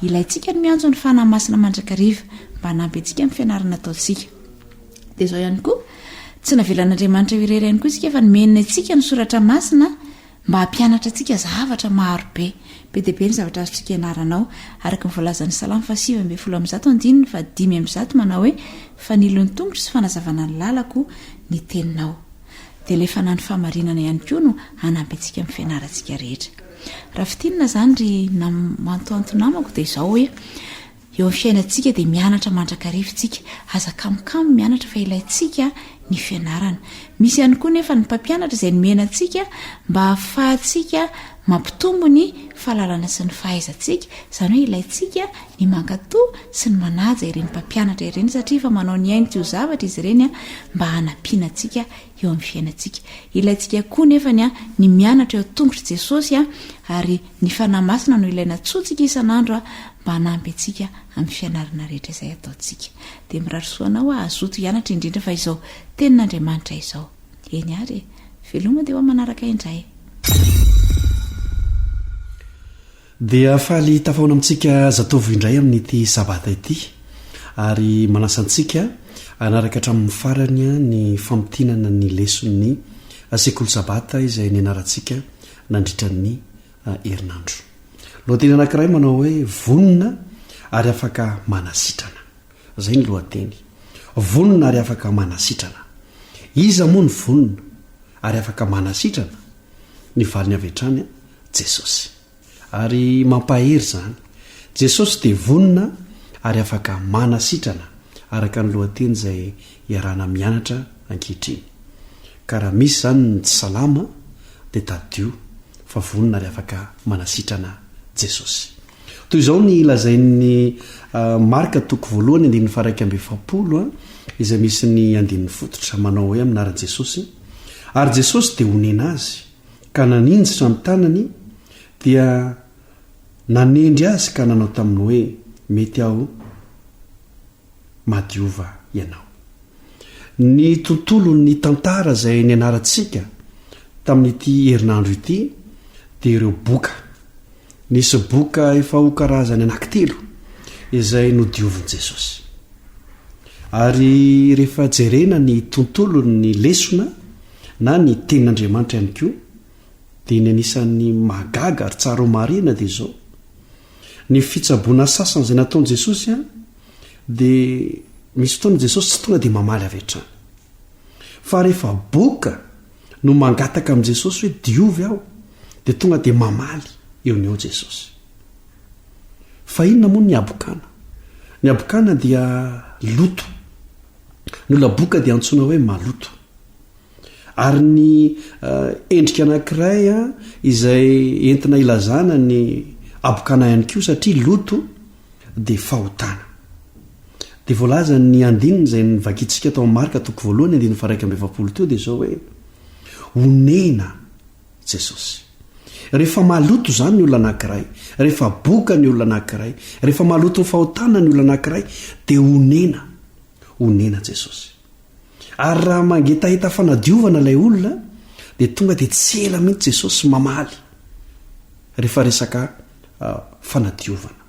Ilaintsika ny miantso ny Fanahy Masina mandrakariva mba hanampy antsika amin'ny fianarana ataontsika. Dia izao ihany koa, tsy navelan'Andriamanitra ho irery ihany koa isika fa nomeny antsika ny Soratra Masina Mba hampianatra antsika zavatra maro be. Be dia be ny zavatra azontsika ianarana ao. Araka ny voalazan'ny Salamo faha 119 andininy faha 105 manao hoe, Fanilon'ny tongotro sy fanazavana ny lalako ny teninao. Dia ilay fanahy ny fahamarinana ihany koa no hanampy antsika amin'ny fianarantsika rehetra. Raha fintinina izany ry namantoanto namako dia izao hoe, Eo amin'ny fiainantsika dia mianatra mandrakariva isika. Aza kamokamo mianatra fa ilaintsika ny fianarana. Misy ihany koa nefa ny mpampianatra izay nomena antsika mba hahafahantsika mampitombo ny fahalalana sy ny fahaizantsika. Izany hoe ilaintsika ny mankatò sy ny manaja ireny mpampianatra ireny satria efa manao ny ainy tsy ho zavatra izy ireny mba hanampiana antsika eo amin'ny fiainantsika. Ilaintsika koa nefa ny mianatra eo an-tongotr'i Jesosy ary Ny Fanahy Masina no ilaina antsointsika isan'andro mba hanampy antsika amin'ny fianarana rehetra izay ataontsika. Dia mirary soa anao aho hazoto hianatra indrindra fa izao Tenin'Andriamanitra izao. Eny ary e! Veloma dia ho manaraka indray. Dia faly tafahoana amintsika zatovo indray amin'ity sabata ity ary manasa antsika hanaraka hatramin'ny farany ny famintinana ny leson'ny sekoly sabata izay nianarantsika nandritra ny herinandro. Lohateny anankiray manao hoe Vonona ary afaka manasitrana. Izay ny lohateny. Vonona ary afaka manasitrana. Iza moa no vonona ary afaka manasitrana? Ny valiny avy hatrany, Jesosy. Ary mampahery izany. Jesosy dia vonona ary afaka manasitrana, araka ny lohateny izay iarahana mianatra ankehitriny. Ka raha misy izany ny tsy salama dia tadidio fa vonona ary afaka manasitrana Jesosy. Toy izao ny lazain'ny Marka toko voalohany andininy faha 41 izay misy ny andininy fototra manao hoe amin'ny anaran'i Jesosy, Ary Jesosy dia onena azy ka naninjitra ny tanany dia nanendry azy ka nanao taminy hoe, Mety aho, madiova ianao. Ny tontolon'ny tantara izay nianarantsika tamin'ity herinandro ity dia ireo boka. Nisy boka efa ho karazany anankitelo izay nodiovin'i Jesosy. Ary rehefa jerena ny tontolon'ny lesona na ny tenin'Andriamanitra ihany koa dia ny anisan'ny mahagaga ary tsara homarihina dia izao, ny fitsaboana sasany izay nataon'i Jesosy an, dia misy fotoana Jesosy tsy tonga dia mamaly avy hatrany. Fa rehefa boka no mangataka amin'i Jesosy hoe diovy aho, dia tonga dia mamaly eo no eo Jesosy. Fa inona moa ny habokana? Ny habokana dia loto. Ny olona boka dia antsoina hoe maloto. Ary ny endrika anankiray izay entina ilazana ny habokana ihany koa satria loto dia fahotana. Dia voalazan'ny andininy izay novakintsika tao amin'ny Marka toko voalohany andininy faha-41 teo dia izao hoe, Onena Jesosy. Rehefa maloto izany ny olona anankiray, rehefa boka ny olona anankiray, rehefa maloto ny fahotana ny olona anankiray dia onena, onena Jesosy. Ary raha mangetaheta fanadiovana ilay olona dia tonga dia tsy ela mihitsy Jesosy mamaly rehefa resaka fanadiovana.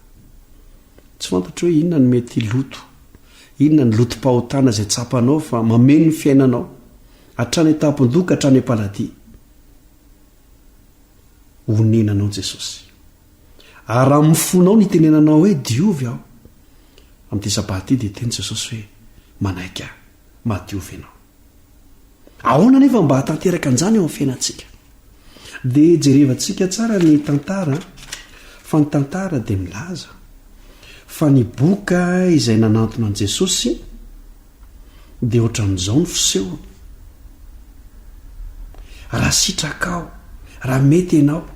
Tsy fantatro hoe inona no mety loto, inona ny lotom-pahotana izay tsapanao fa mameno ny fiainanao, hatrany an-tampon-doha ka hatrany am-paladia. Onenanao Jesosy. Ary raha amin'ny fonao ny itenenanao hoe diovy aho, amin'ity sabata ity dia teny Jesosy hoe manaiky ahy, madiovy ianao. Ahoana anefa mba hahatanteraka an'izany eo amin'ny fiainantsika? Dia jerevantsika tsara ny tantara fa ny tantara dia milaza fa ny boka izay nanantona an'i Jesosy dia ohatran'izao ny fisehony. Raha sitrakao, raha mety ianao.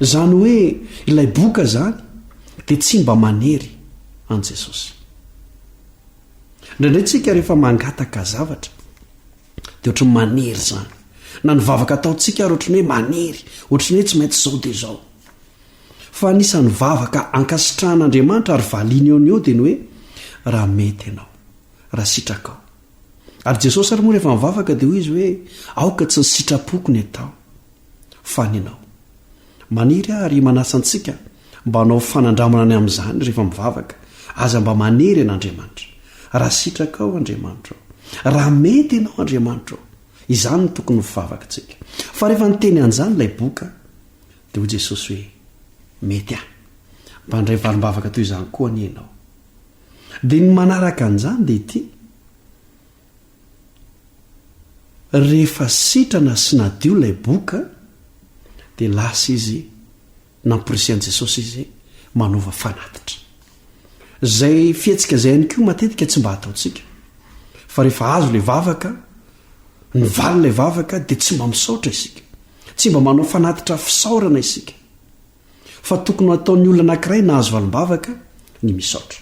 Izany hoe ilay boka izany dia tsy mba manery an'i Jesosy. Indraindray tsika rehefa mangataka zavatra dia ohatry ny manery izany. Na ny vavaka ataontsika ary ohatry ny hoe manery, ohatry ny hoe tsy maintsy izao dia izao. Fa anisan'ny vavaka ankasitrahan'Andriamanitra ary valiany eo no eo dia ny hoe raha mety ianao, raha sitrakao. Ary Jesosy ary moa rehefa mivavaka dia hoy izy hoe aoka tsy ny sitrapoko ny atao fa ny anao. Maniry aho ary manasa antsika mba hanao fanandramana ny amin'izany rehefa mivavaka. Aza mba manery an'Andriamanitra. Raha sitrakao Andriamanitra ô. Raha mety ianao Andriamanitra ô. Izany no tokony ho fivavakintsika. Fa rehefa niteny an'izany ilay boka, dia hoy Jesosy hoe, Mety aho. Mba handray valim-bavaka toy izany koa anie ianao. Dia ny manaraka an'izany dia ity. Rehefa sitrana sy nadio ilay boka dia lasa izy namporisihan'i Jesosy izy manova fanatitra. Izay fihetsika izay ihany koa matetika tsy mba ataontsika. Fa rehefa azo ilay vavaka, nivaly ilay vavaka dia tsy mba misaotra isika. Tsy mba manao fanatitra fisaorana isika. Fa tokony ho ataon'ny olona anankiray nahazo valim-bavaka ny misaotra.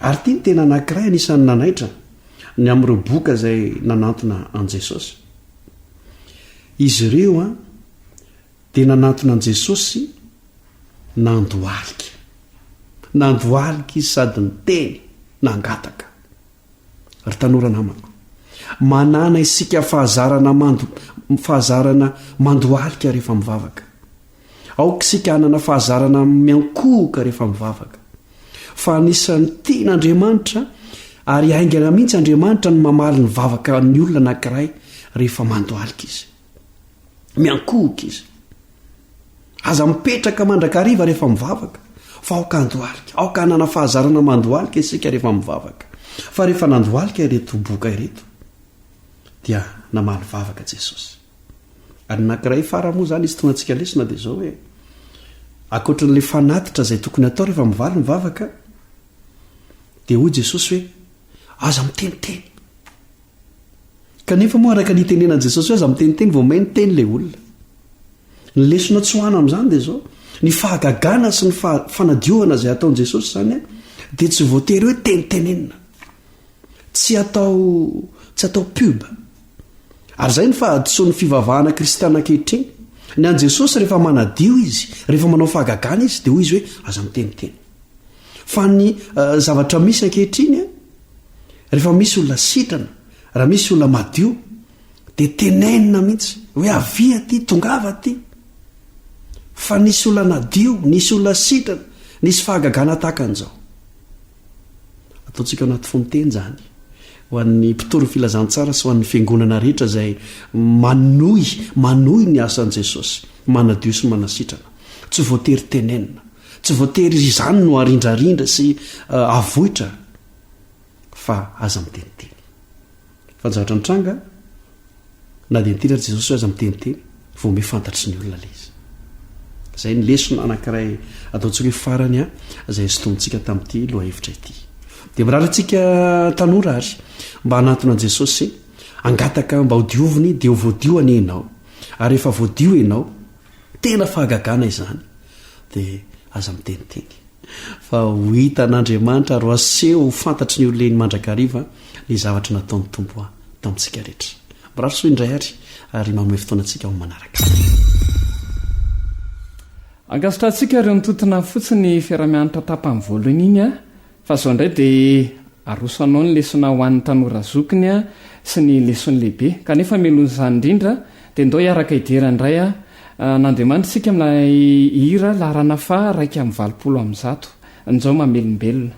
Ary ity ny tena anankiray anisan'ny nanaitra ny amin'ireo boka izay nanantona an'i Jesosy. Izy ireo an, dia nanantona an'i Jesosy nandohalika. Nandohalika izy sady niteny, nangataka. Ry tanora namako, manàna isika fahazarana mando, fahazarana mandohalika rehefa mivavaka. Aoka isika hanana fahazarana miankohoka rehefa mivavaka. Fa anisan'ny tian'Andriamanitra ary haingana mihitsy Andriamanitra ny mamaly ny vavaka ny olona anankiray rehefa mandohalika izy. Miankohoka izy. Aza mipetraka mandrakariva rehefa mivavaka, fa aoka handohalika. Aoka hanana fahazarana mandohalika isika rehefa mivavaka. Fa rehefa nandohalika ireto boka ireto, dia namaly vavaka Jesosy. Ary ny anankiray fara moa izany isintonantsika lesona dia izao hoe, ankoatran'ilay fanatitra izay tokony atao rehefa mivaly ny vavaka, dia hoy Jesosy hoe, aza miteniteny. Kanefa moa araka ny itenenan'i Jesosy hoe aza miteniteny vao may niteny ilay olona. Ny lesona tsoahana amin'izany dia izao, ny fahagagana sy ny fanadiovana izay ataon'i Jesosy izany dia tsy voatery hoe tenitenenina. Tsy atao tsy atao pub. Ary izay ny fahadisoan'ny fivavahana kristiana ankehitriny. Ny an'i Jesosy rehefa manadio izy, rehefa manao fahagagana izy dia hoy izy hoe aza miteniteny. Fa ny eh, zavatra misy ankehitriny, rehefa misy olona sitrana, raha misy olona madio, dia tenenina mihitsy hoe avia aty, tongava aty. Fa nisy olona nadio, nisy olona sitrana, nisy fahagagana tahaka an'izao. Ataontsika ao anaty fonon-teny izany ho an'ny mpitory ny filazantsara sy ho an'ny fiangonana rehetra izay manohy, manohy ny asan'i Jesosy, manadio sy manasitrana. Tsy voatery tenenina, tsy voatery izany no arindrarindra sy eh, avoitra fa aza miteniteny. Fa ny zavatra nitranga, na dia niteny ary Jesosy hoe aza miteniteny, vao miha fantatry ny olona ilay izy. Izay ny lesona anankiray ataontsika hoe farany izay sintomintsika tamin'ity lohahevitra ity. Dia mirary antsika tanora ary mba hanantona an'i Jesosy, hangataka mba ho dioviny dia ho voadio anie ianao. Ary rehefa voadio ianao, tena fahagagana izany, dia aza miteniteny. Fa ho hitan'Andriamanitra ary ho aseho ho fantatry ny olona eny mandrakariva ny zavatra nataon'ny Tompo tamintsika rehetra. Mirary soa indray ary, ary manome fotoana antsika ho manaraka. Ankasitrahantsika ireo nitontona fotsiny fiarahamianatra tapany voalohany iny a! Fa zao indray dia aroso anao ny lesona ho an'ny tanora zokiny sy ny lesony lehibe. Kanefa mialohan'izany indrindra dia ndao hiaraka hidera indray an'Andriamanitra isika amin'ilay hira laharana faha 181, Njao mamelombelona.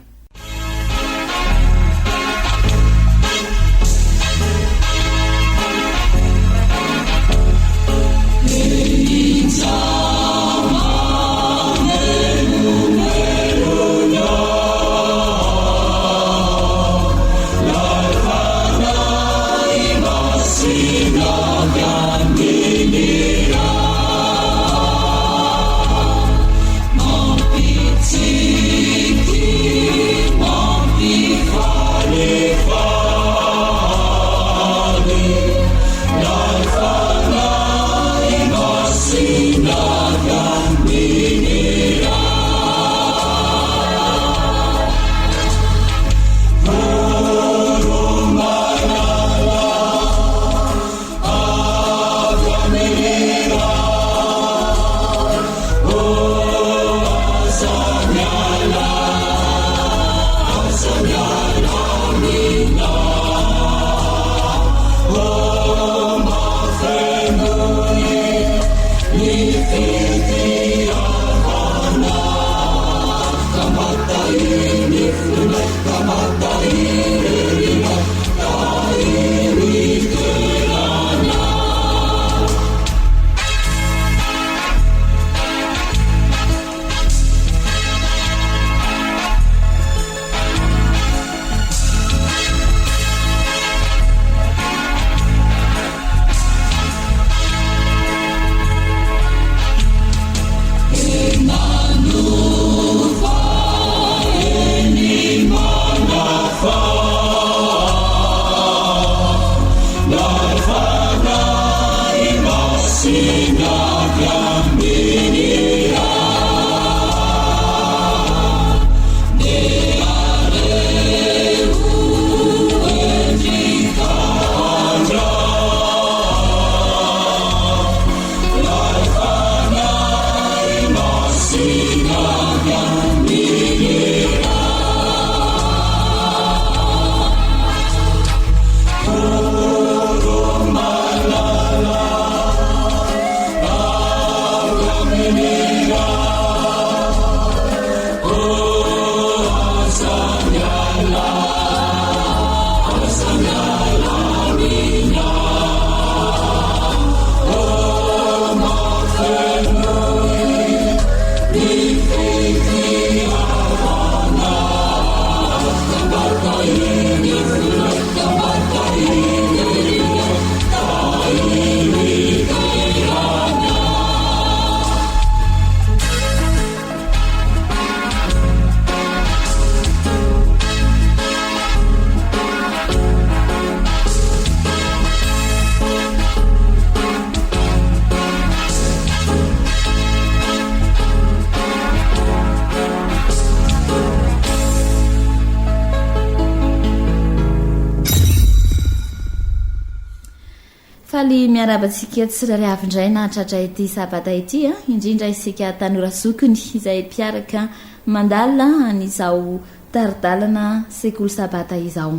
Faly miarahaba antsika tsirairay avy indray nahatratra ity sabata ity, indrindra isika tanora zokiny izay mpiaraka mandalina an'izao tari-dalana sekoly sabata izao.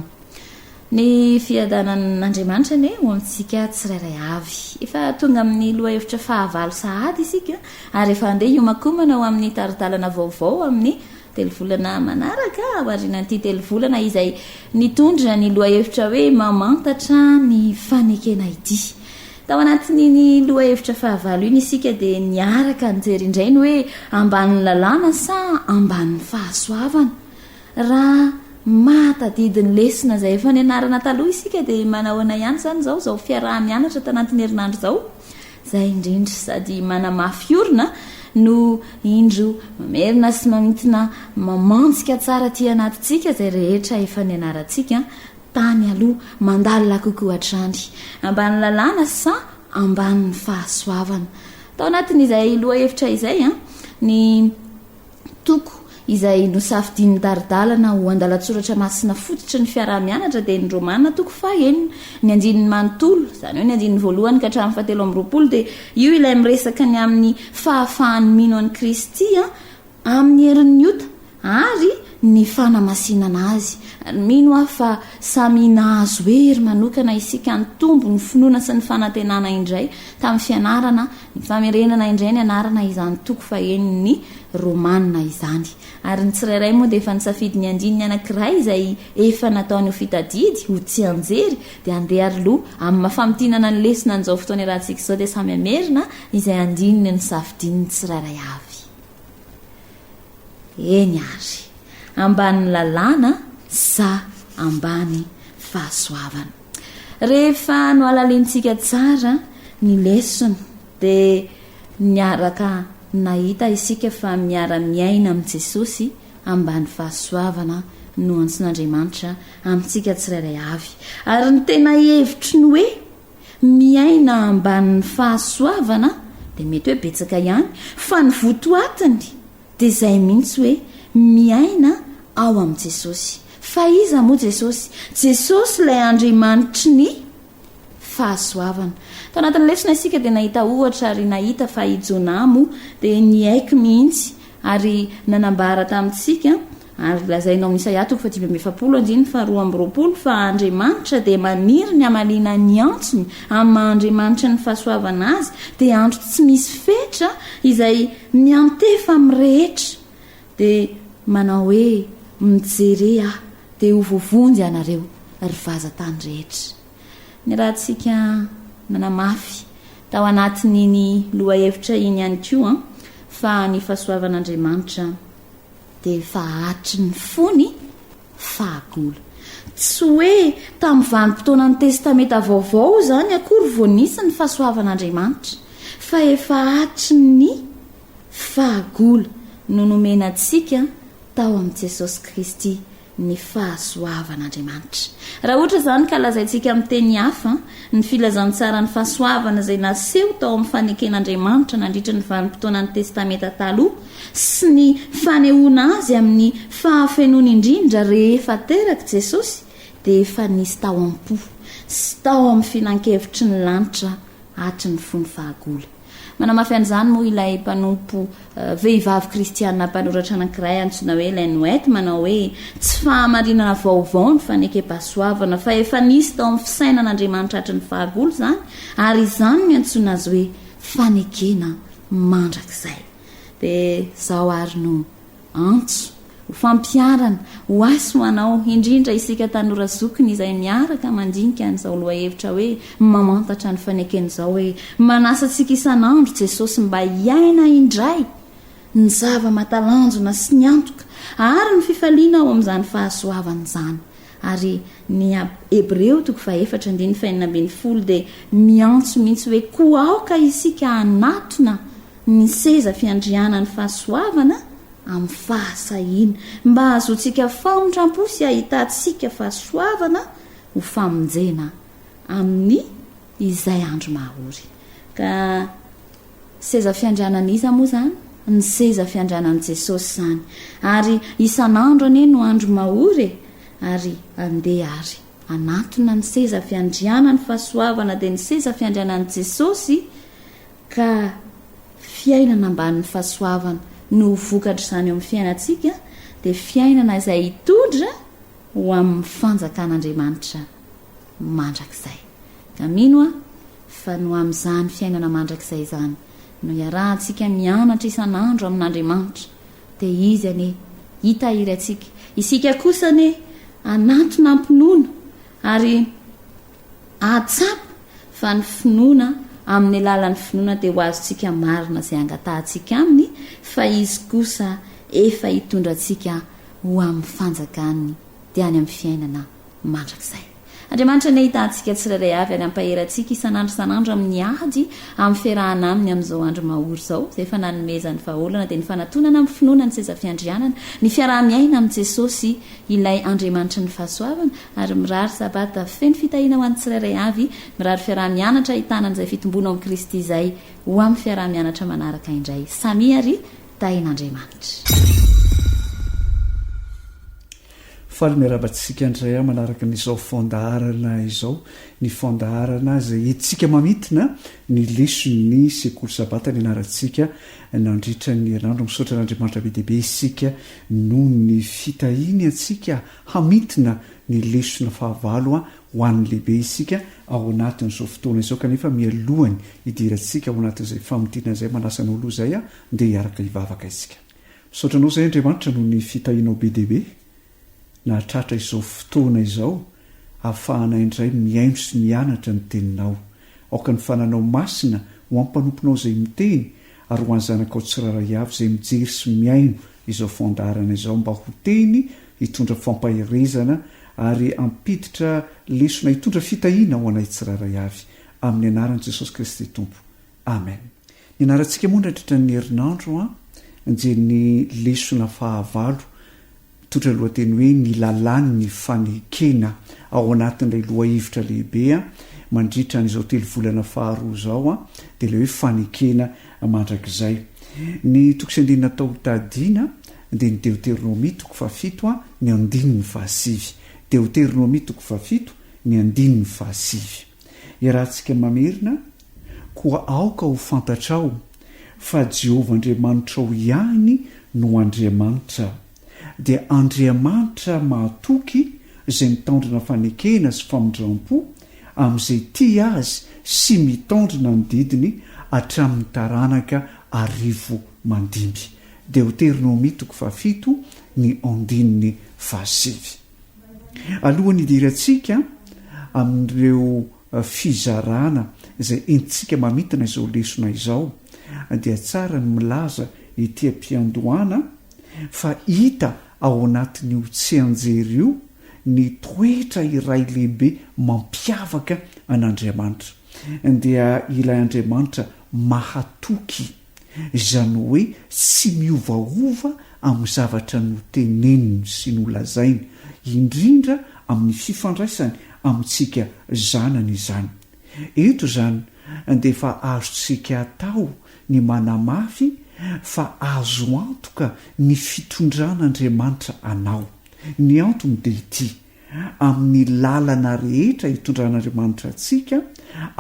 Ny fiadanan'Andriamanitra anie ho amintsika tsirairay avy. Efa tonga amin'ny lohahevitra fahavalo sahady isika ary efa handeha hiomankomana ho amin'ny tari-dalana vaovao amin'ny telovolana manaraka, aorianan'ity telovolana izay nitondra ny lohahevitra hoe mamantatra ny fanekena ity. Tao anatin'iny lohahevitra fahavalo iny isika dia niaraka nijery indray ny hoe ambanin'ny lalàna sa ambanin'ny fahasoavana. Raha mahatadidy ny lesona izay efa nianarana taloha isika dia manahoana ihany izany izao izao fiaraha-mianatra tanatin'ny herinandro izao? Izay indrindra, sady manamafy orina no indro mamerina sy mamintina mamantsika tsara aty anatintsika izay rehetra efa nianarantsika tany aloha, mandalina kokoa hatrany. Ambany lalàna sa ambanin'ny fahasoavana? Tao anatin'izay lohahevitra izay ny toko izay nosafidian'ny tari-dalana ho andalan-tsoratra masina fototry ny fiaraha-mianatra dia ny Romana toko fahenina, ny andininy manontolo, izany hoe ny andininy voalohany ka hatramin'ny fahatelo amby 20 dia io ilay miresaka ny amin'ny fahafahan'ny mino an'i Kristy amin'ny herin'ny ota ary ny fanamasinana azy. Ary mino aho fa samy nahazo hery manokana isika nitombo ny finoana sy ny fanantenana indray tamin'ny fianarana ny famerenana indray ny anarana izany toko fahenin'ny Romana izany. Ary ny tsirairay moa dia efa nisafidy ny andininy anankiray izay efa nataony ho fitadidy, ho tsianjery, dia andeha ary loha, amin'ny maha famintinana ny lesona an'izao fotoana iarahantsika izao dia samy hamerina izay andininy nosafidian'ny tsirairay avy. Eny ary. Ambanin'ny lalàna sa ambany fahasoavana? Rehefa nohalalinintsika tsara ny lesona dia niaraka nahita isika fa miara-miaina amin'i Jesosy ambany fahasoavana no antsoin'Andriamanitra amintsika tsirairay avy. Ary ny tena hevitry ny hoe Miaina ambanin'ny fahasoavana dia mety hoe betsaka ihany fa ny votoatiny dia izay mihitsy hoe miaina ao amin'i Jesosy. Fa iza moa Jesosy? Jesosy ilay Andriamanitry ny fahasoavana. Tao anatin'ny lesona isika dia nahita ohatra ary nahita fa i Jonah moa dia niaiky mihitsy ary nanambara tamintsika Ary lazaina ao amin'ny Isaia toko faha-45 andininy faha-22 fa Andriamanitra dia maniry ny hamaliana ny antsony amin'ny maha-Andriamanitry ny fahasoavana Azy, dia andro tsy misy fetra izay miantefa amin'ny rehetra. Dia manao hoe, Mijere Aho, dia ho voavonjy ianareo, ry vazan-tany rehetra. Niarahantsika nanamafy tao anatin'iny lohahevitra iny ihany koa fa ny fahasoavan'Andriamanitra dia efa hatry ny fony fahagola. Tsy hoe tamin'ny vanim-potoanan'ny Testamenta Vaovao izany akory vao nisy ny fahasoavan'Andriamanitra, fa efa hatry ny fahagola no nomena antsika tao amin'i Jesosy Kristy ny fahasoavan'Andriamanitra. Raha ohatra izany ka lazaintsika amin'ny teny hafa, ny filazantsaran'ny fahasoavana izay naseho tao amin'ny faneken'Andriamanitra nandritra ny vanim-potoanan'ny Testamenta Taloha sy ny fanehoana azy amin'ny fahafenoany indrindra rehefa terak'i Jesosy dia efa nisy tao am-po sy tao amin'ny filankevitry ny lanitra hatry ny fony fahagola. Manamafy an'izany moa ilay mpanompo vehivavy kristiana mpanoratra anankiray antsoina hoe Ellen White manao hoe, Tsy fahamarinana vaovao ny fanekem-pahasoavana, fa efa nisy tao amin'ny fisainan'Andriamanitra hatry ny fahagola izany, ary izany no iantsoana azy hoe fanekena mandrakizay. Dia izao àry no Antso ho fampiharana, ho ahy sy ho anao, indrindra isika tanora zokiny izay miaraka mandinika an'izao lohahevitra hoe mamantatra ny fanekena izao hoe manasa antsika isan'andro Jesosy mba hiaina indray ny zava-matalanjona sy ny antoka ary ny fifaliana ao amin'izany fahasoavana izany. Ary ny Hebreo toko fahefatra andininy fahenina 16 dia miantso mihitsy hoe koa aoka isika hanatona ny seza fiandrianan'ny fahasoavana amin'ny fahasahiana, mba hahazoantsika famindram-po sy hahitantsika fahasoavana ho famonjena amin'ny izay andro mahory. Ka seza fiandrianan'iza moa izany? Ny seza fiandrianan'i Jesosy izany. Ary isan'andro anie no andro mahory e! Ary andeha ary hanatona ny seza fiandrianan'ny fahasoavana dia ny seza fiandrianan'i Jesosy Ka fiainana ambanin'ny fahasoavana no ho vokatr'izany eo amin'ny fiainantsika, dia fiainana izay hitondra ho amin'ny fanjakan'Andriamanitra mandrakizay. Ka mino aho fa no amin'izany fiainana mandrakizay izany no iarahantsika mianatra isan'andro amin'Andriamanitra, dia Izy anie hitahiry antsika, isika kosa anie hanantona am-pinoana ary Hahatsapa fa ny finoana, amin'ny alalan'ny finoana dia ho azontsika marina izay angatahantsika Aminy, fa Izy kosa efa hitondra antsika ho amin'ny fanjakany dia any amin'ny fiainana mandrakizay. Andriamanitra anie hitaha antsika tsirairay avy ary hampahery antsika isan'andro isan'andro amin'ny ady amin'ny fiarahana aminy amin'izao andro mahory izao, izay efa nanomezany vahaolana dia ny fanatonana amin'ny finoana ny seza fiandrianana, ny fiaraha-miaina amin'i Jesosy ilay Andriamanitry ny fahasoavana, ary mirary Sabata feno fitahiana ho an'ny tsirairay avy, mirary fiaraha-mianatra ahitana an'izay fitomboana ao amin'i Kristy izay ho amin'ny fiaraha-mianatra manaraka indray. Samia ary tahin'Andriamanitra. Faly miarahaba antsika indray aho manaraka ny izao fandaharana izao, ny fandaharana izay entintsika mamintina ny leson'ny sekoly sabata nianarantsika nandritra ny herinandro. Misaotra an'Andriamanitra be dia be isika noho ny fitahiany antsika hamintina ny lesona fahavalo ho an'ny lehibe isika ao anatin'izao fotoana izao kanefa mialohan'ny hidirantsika ao anatin'izay famintinana izay manasa anao aloha izay aho ndeha hiaraka hivavaka isika. Misaotra anao izay Andriamanitra noho ny fitahianao be dia be nahatratra izao fotoana izao ahafahana indray mihaino sy mianatra ny teninao. Aoka ny fananao masina ho ampanomponao izay miteny ary ho an'ny zanakao tsirairay avy izay mijery sy mihaino izao fandaharana izao mba ho teny hitondra fampaherezana ary hampiditra lesona hitondra fitahiana ho anay tsirairay avy. Amin'ny anaran'i Jesosy Kristy Tompo. Amen. Nianarantsika moa nandritra ny herinandro an, dia ny lesona fahavalo mitondra lohateny hoe ny lalàn'ny fanekena ao anatin'ilay lohahevitra lehibe an, mandritra an'izao telovolana faharoa izao an, dia ilay hoe fanekena mandrakizay. Ny toko sy andininy natao hotadiana dia ny Deoteronomia toko fahafito an, ny andininy fahasivy. Deoteronomia toko fahafito, ny andininy fahasivy. Iarahantsika mamerina, Koa aoka ho fantatrao fa Jehovah Andriamanitrao ihany no Andriamanitra, dia Andriamanitra mahatoky izay mitandrina fanekena sy famindram-po amin'izay tia Azy sy mitandrina ny didiny hatramin'ny taranaka arivo mandimby. Deoteronomia toko fahafito ny andininy fahasivy. Alohan'ny hidirantsika amin'ireo fizarana izay entintsika mamintina izao lesona izao dia tsara ny milaza ety am-piandohana fa hita ao anatin'io tsianjery io ny toetra iray lehibe mampiavaka an'Andriamanitra dia ilay Andriamanitra mahatoky Izany hoe tsy miovaova amin'ny zavatra noteneniny sy nolazainy, indrindra amin'ny fifandraisany amintsika zanany izany. Eto izany dia efa azontsika atao ny manamafy fa azo antoka ny fitondran'Andriamanitra anao. Ny antony dia ity, amin'ny lalana rehetra itondran'Andriamanitra antsika,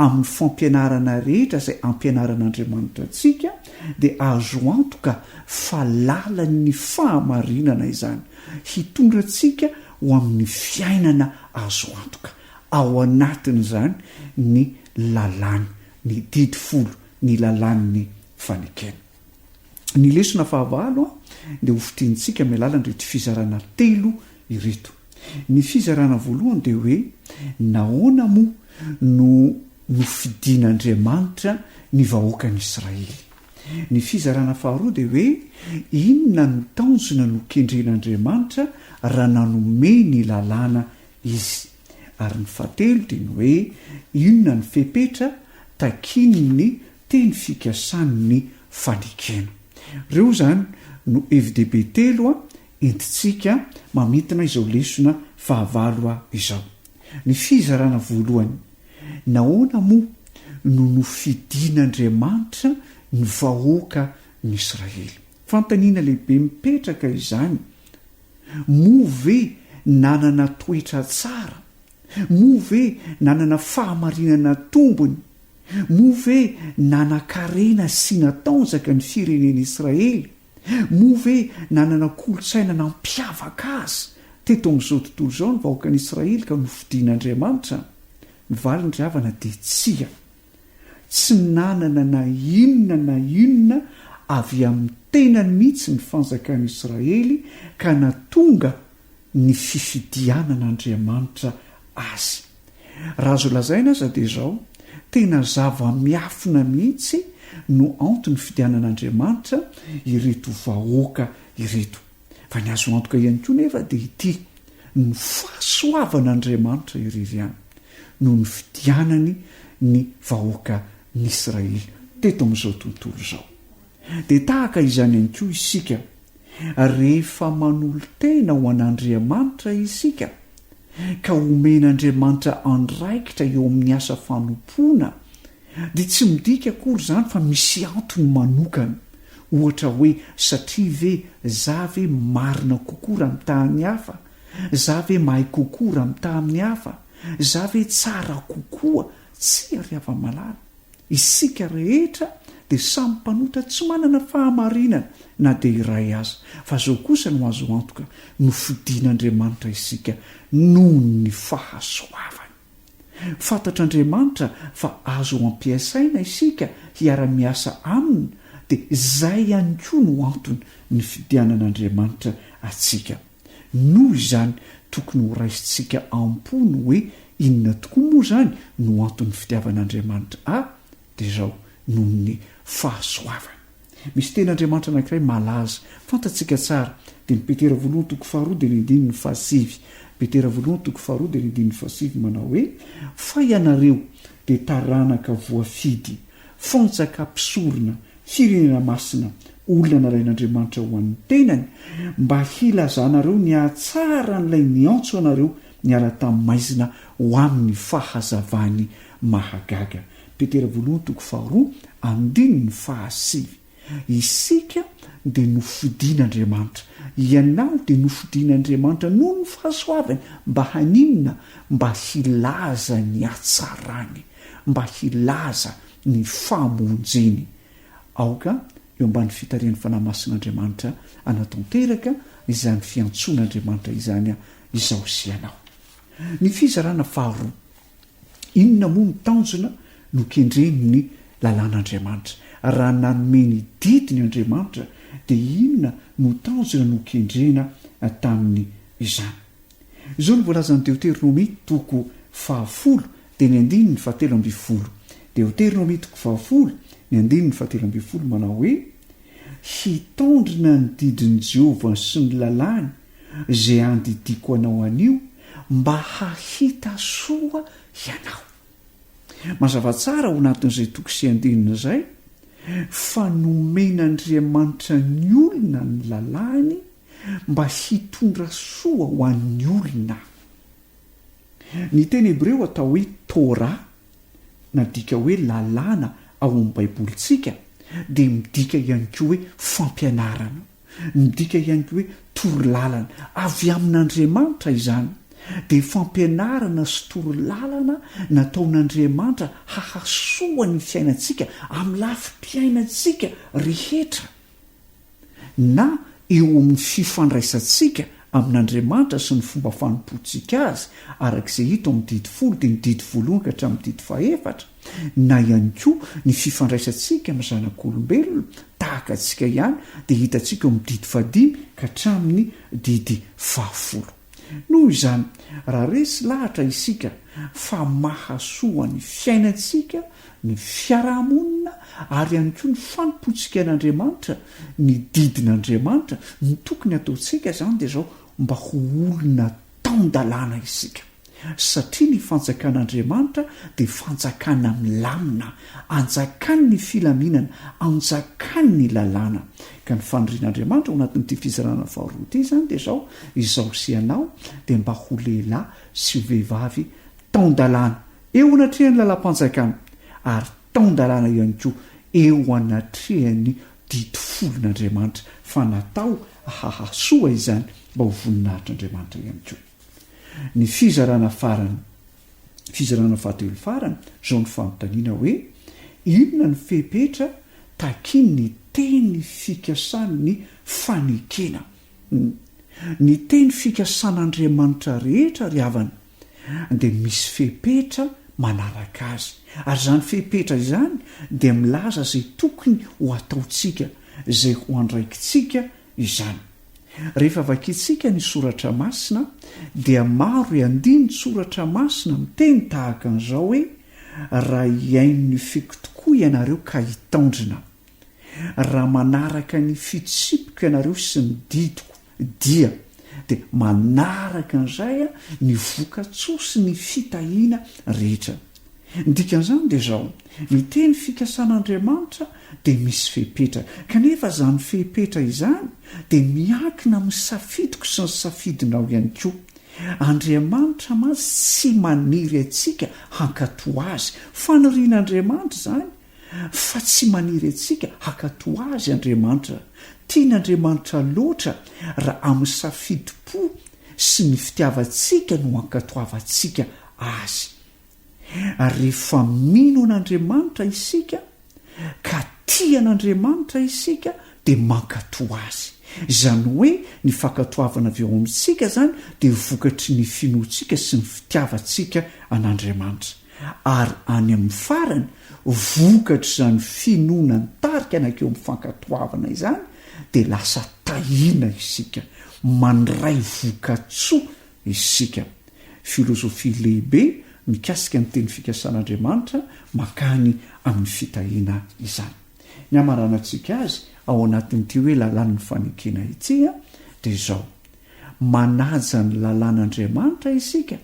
amin'ny fampianarana rehetra izay ampianaran'Andriamanitra antsika, dia azo antoka fa lalan'ny fahamarinana izany, hitondra antsika ho amin'ny fiainana azo antoka. Ao anatin'izany ny lalàny, ny didy folo, ny lalàn'ny fanekena. Ny lesona fahavalo dia ho fintinintsika amin'ny alalan'ireto fizarana telo ireto. Ny fizarana voalohany dia hoe nahoana moa no nofidin'Andriamanitra ny vahoakan'Israely? Ny fizarana faharoa dia hoe inona no tanjona nokendren'Andriamanitra raha nanome ny lalàna Izy? Ary ny fahatelo dia ny hoe inona ny fepetra takian'ny teny fikasan'ny fanekena. Ireo izany no hevi-dehibe telo entintsika mamintina izao lesona fahavalo izao. Ny fizarana voalohany, Nahoana moa no nofidin'Andriamanitra ny vahoakan'Israely? Fanontaniana lehibe mipetraka izany. Moa ve nanana toetra tsara? Moa ve nanana fahamarinana tombony? Moa ve nanan-karena sy natanjaka ny firenen'Israely? Moa ve nanana kolontsaina nampiavaka azy teto amin'izao tontolo izao ny vahoakan'Israely ka nofidin'Andriamanitra? Ny valiny ry havana dia tsia. Tsy nanana na inona na inona avy amin'ny tenany mihitsy ny fanjakan'Israely ka nahatonga ny fifidianan'Andriamanitra azy. Raha azo lazaina aza dia izao, tena zava-miafina mihitsy no antony fidianan'Andriamanitra ireto vahoaka ireto. Fa ny azo antoka ihany koa nefa dia ity, Ny fahasoavan'Andriamanitra irery ihany no nifidianany ny vahoakan'Israely teto amin'izao tontolo izao. Dia tahaka izany ihany koa isika, rehefa manolo-tena ho an'Andriamanitra isika, ka omen'Andriamanitra andraikitra eo amin'ny asa fanompoana, dia tsy midika akory izany fa misy antony manokana, ohatra hoe satria ve za ve marina kokoa raha mitaha ny hafa, za ve mahay kokoa raha mitaha amin'ny hafa, za ve tsara kokoa, tsia ry hava-malala. Isika rehetra dia samy mpanota tsy manana fahamarinana na dia iray aza, fa izao kosa no azo antoka, nofidin'Andriamanitra isika noho ny fahasoavany. Fantatr'Andriamanitra fa azo ampiasaina isika hiara-miasa Aminy, dia izay ihany koa no antony nifidianan'Andriamanitra antsika. Noho izany, tokony ho raisintsika am-po ny hoe inona tokoa moa izany no anton'ny fitiavan'Andriamanitra ahy, dia izao, noho ny fahasoavany. Misy teny Andriamanitra anankiray malaza, fantatsika tsara, dia ny Petera voalohany toko faharoa dia ny andininy fahasivy. Petera voalohany toko faharoa dia ny andininy fahasivy manao hoe, Fa ianareo dia taranaka voafidy, fanjaka mpisorona, Firenena masina, olona nalain'Andriamanitra ho an'ny tenany, mba hilazanareo ny hahatsaran'ilay niantso anareo niala tamin'ny maizina ho amin'ny fahazavany mahagaga. Petera voalohany toko faharoa, andininy fahasivy. Isika dia nofidin'Andriamanitra. Ianao dia nofidin'Andriamanitra noho ny fahasoavany. Mba haninona? Mba hilaza ny hatsarany. Mba hilaza ny famonjeny. Aoka eo ambany fitarihan'ny Fanahy Masin'Andriamanitra hanatanteraka izany fiantsoan'Andriamanitra izany izaho sy ianao. Ny fizarana faharoa. Inona moa no tanjona nokendren'ny lalàn'Andriamanitra? Raha nanome ny didiny Andriamanitra dia inona no tanjona nokendrena tamin'izany? Izao no voalazan'ny Deoteronomia toko fahafolo dia ny andininy fahatelo ambin'ny folo. Deoteronomia toko fahafolo, ny andininy fahatelo ambin'ny folo manao hoe, Hitandrina ny didin'i Jehovah sy ny lalàny izay andidiako anao anio, mba hahita soa ianao. Mazava tsara ao anatin'izay toko sy andininy izay fa nomen'Andriamanitra ny olona ny lalàny mba hitondra soa ho an'ny olona. Ny teny hebreo atao hoe Torah, nadika hoe lalàna ao amin'ny Baibolintsika, dia midika ihany koa hoe fampianarana. Midika ihany koa hoe torolalana. Avy amin'Andriamanitra izany. Dia fampianarana sy torolalana nataon'Andriamanitra hahasoa ny fiainantsika amin'ny lafim-piainantsika rehetra. na eo amin'ny fifandraisantsika amin'Andriamanitra sy ny fomba fanompoantsika Azy, araka izay hita ao amin'ny Didy Folo, dia ny didy voalohany ka hatramin'ny didy fahefatra, na ihany koa ny fifandraisantsika amin'ny zanak'olombelona, tahaka antsika ihany, dia hitantsika eo amin'ny didy fahadimy ka hatramin'ny didy fahafolo. Noho izany, raha resy lahatra isika fa mahasoa ny fiainantsika, ny fiaraha-monina ary ihany koa ny fanompoantsika an'Andriamanitra, ny didin'Andriamanitra, ny tokony hataontsika izany dia izao, mba ho olona tan-dalàna isika. Satria ny fanjakan'Andriamanitra dia fanjakana milamina, anjakan'ny filaminana, anjakan'ny lalàna. Ka ny fanirian'Andriamanitra ao anatin'ity fizarana faharoa ity izany dia izao, izaho sy ianao dia mba ho lehilahy sy ho vehivavy tan-dalàna eo anatrehan'ny lalam-panjakana ary tan-dalàna ihany koa eo anatrehan'ny didy folon'Andriamanitra fa natao hahasoa izany mba ho voninahitr'Andriamanitra ihany koa. Ny fizarana farany, fizarana fahatelo farany, izao ny fanontaniana hoe, inona ny fepetra takian'ny teny fikasan'ny fanekena? Ny teny fikasan'Andriamanitra rehetra ry havana dia misy fepetra manaraka azy. Ary izany fepetra izany dia milaza izay tokony ho ataontsika, izay ho andraikitsika izany. Rehefa vakintsika ny soratra masina dia maro andinin-tsoratra masina miteny tahaka an'izao hoe, Raha hihaino ny feoko tokoa ianareo ka hitandrina. Raha manaraka ny fitsipiko ianareo sy ny didiko, dia. Dia manaraka an'izay ny voka-tsoa sy ny fitahiana rehetra. Ny dikan'izany dia izao, ny teny fikasan'Andriamanitra dia misy fepetra. Kanefa izany fepetra izany dia miankina amin'ny safidiko sy ny safidinao ihany koa. Andriamanitra mantsy tsy maniry antsika hankatò Azy. Fanirian'Andriamanitra izany fa tsy maniry antsika hankatò Azy Andriamanitra. Tian'Andriamanitra loatra raha amin'ny safidim-po sy ny fitiavantsika no ankatoavantsika Azy. Ary rehefa mino an'Andriamanitra isika, ka tia an'Andriamanitra isika, dia mankatò Azy. Izany hoe ny fankatoavana avy ao amintsika izany dia vokatry ny finoantsika sy ny fitiavantsika an'Andriamanitra. Ary any amin'ny farany, vokatr'izany finoana nitarika nankeo amin'ny fankatoavana izany, dia lasa tahiana isika, mandray voka-tsoa isika. Filozofia lehibe mikasika ny teny fikasan'Andriamanitra mankany amin'ny fitahiana izany. Ny hamaranantsika azy ao anatin'ity hoe lalàn'ny fanekena ity dia izao, manaja ny lalàn'Andriamanitra isika,